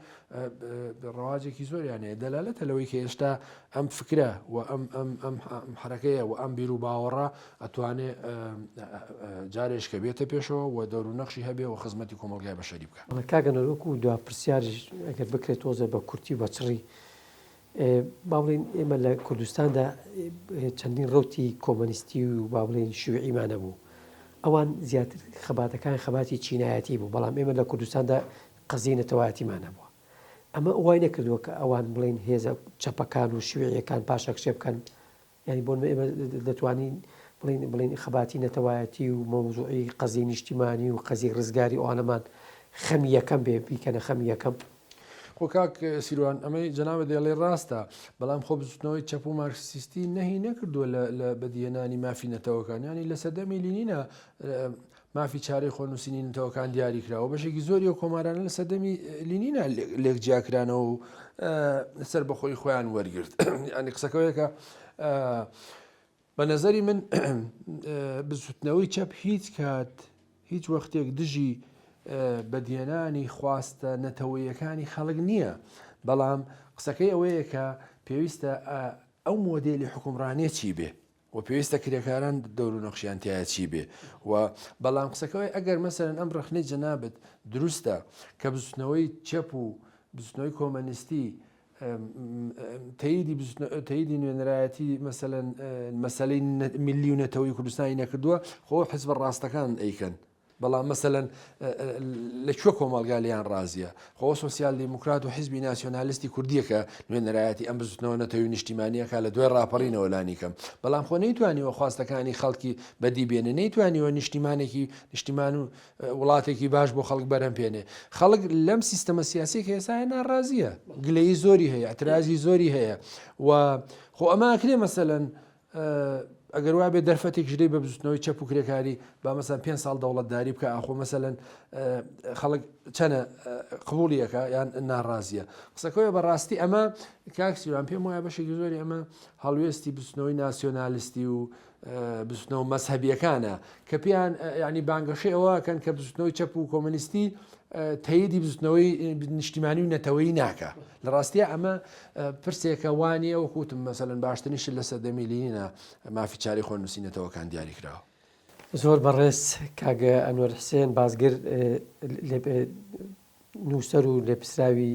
ڕەواجێکی زۆریان هەیە دەلالەتە لەوەی کە هێشتا ئەم فکرە و ئەم ئەم ئەم حەرەکەیە و ئەم بیر و باوەڕە ئەتوانێ جارێش کە بێتە پێشەوە و دەور و نەخشی هەبێ و خزمەتی کۆمەڵگای بەشەری بکا. بەڵێ کاک ئەنوەر وەکو دوا پرسیاریش ئەگەر بکرێت تۆزێ بە کورتی و بە چڕی با بڵێین ئێمە لە کوردستاندا چەندین ڕەوتی کۆمەنیستی و با بڵێین شیوعیمان هەبوو ئەوان زیاتر خەباتەکان خەباتی چینایەتی بوو بەڵام ئێمە لە کوردستاندا قەزیەی نەتەوایەتیمان هەبووە ئەمە وای نەکردووە کە ئەوان بڵێن هێزە چەپەکان و شیوعیەکان پاشەکشێ بکەن یانی بۆ نمونە ئێمە دەتوانین بڵێین بڵێین خەباتی نەتەوایەتی و مەوزوعی قەزیەی نیشتیمانی و قەزیەی ڕزگاری ئەوانەمان خەمی یەکەم بێ بیکەنە خەمی یەکەم. خۆ کاک سیروان ئەمەی جەنابت دەیڵێی ڕاستە، بەڵام خۆ بزوتنەوەی چەپ و مارکسیستی نەهی نەکردووە لە لە بەدیهێنانی مافی نەتەوەکان، یانی لە سەردەمی لینینا مافی چارەی خۆنووسینی نەتەوەکان دیاری کرا و بەشێکی زۆری ئەو کۆمارانە لە سەردەمی لینینا لێک جیاکرانەوە و سەربەخۆی خۆیان وەرگرت. یانی قسەکەوەیەکە بە نەزەری من بزوتنەوەی چەپ هیچ کات هیچ وەختێک دژی بەدیێنانی خواستە نەتەوەیەکانی خەڵک نییە بەڵام قسەکەی ئەوەیە کە پێویستە ئەو مۆدێلی حکومڕانیە چی بێ و پێویستە کرێکاران دەور و نەخشیان تیایا چی بێ و بەڵام قسەکەوەی ئەگەر مەسەلەن ئەم ڕەخنەی جەنابت دروستە کە بزوتنەوەی چەپ و بزوتنەوەی کۆمەنیستی تەیدی تەیدی نوێنەرایەتی مەسەلەن مەسەلەی ملی و نەتەوەی کوردستانی نەکردووە خۆ حزبە ڕاستەکان ئەیکەن بەڵام مەسەلەن لە کوێ کۆمەڵگا لێیان ڕازیە؟ خۆ سۆسیال دیموکرات و حیزبی ناسیۆنالیستی کوردیە کە نوێنەرایەتی ئەم بزوتنەوە نەتەوی و نیشتیمانیە کا لە دوای ڕاپەڕینەوە لانیکەم بەڵام خۆ نەیتوانیوە خواستەکانی خەڵکی بەدی بێنێ نەیتوانیوە نیشتیمانێکی نیشتیمان و وڵاتێکی باش بۆ خەڵک بەرهەم پێنێ خەڵک لەم سیستەمە سیاسیە کە ئێستا ناڕازیە گلەیی زۆری هەیە اعترازی زۆری هەیە و خۆ ئەمە ئەکرێ مەسەلەن ئەگەر وابێ دەرفەتێکیش دەی بە بزوتنەوەی چەپ و کرێکاری با مەسەن پێ ساڵ دەوڵەتداری بکە ئاخۆ مەسەلەن خەڵک چەنە قبوڵیەکە یان ناڕازیە قسەکەوە بەڕاستی ئەمە کاک سیروان پێم وایە بەشێکی زۆری ئەمە هەڵوێستی بزوتنەوەی ناسیۆنالیستی و بزوتنەوە مەزهەبیەکانە کە پێیان ینی بانگەشەی ئەوەکەن کە بزوتنەوەی چەپ و کۆمەنیستی تەیدی بزوتنەوەی نیشتیمانی و نەتەوەیی ناکا. لە ڕاستیا ئەمە پرسێکە وا نییە وەکو وتم مەسەلەن باشترین شت لە سەردەمی لینینە مافی چارەی خۆنووسی نەتەوەکان دیاری کراوە. زۆر بەڕێز کاک ئەنوەر حسێن بازگر نووسەر و لێپرسراوی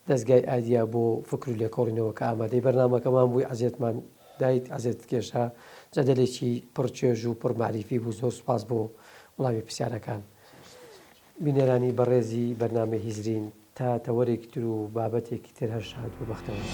دەزگای ئایدیا بۆ فکر و لێکۆڵینەوە کە ئامادەی بەرنامەکەمان بووی عەزێتمان دایت عەزێتت کێشا جەدەلێکی پڕ چێژ و پڕ مەعریفی بوو زۆر سوپاس بۆ وڵامی پرسیارەکان. بینەرانی بەڕێزی بەرنامەی هزرین. تا تەوەرێکی تر و بابەتێکی تر هەر شاد و بەختەوەر.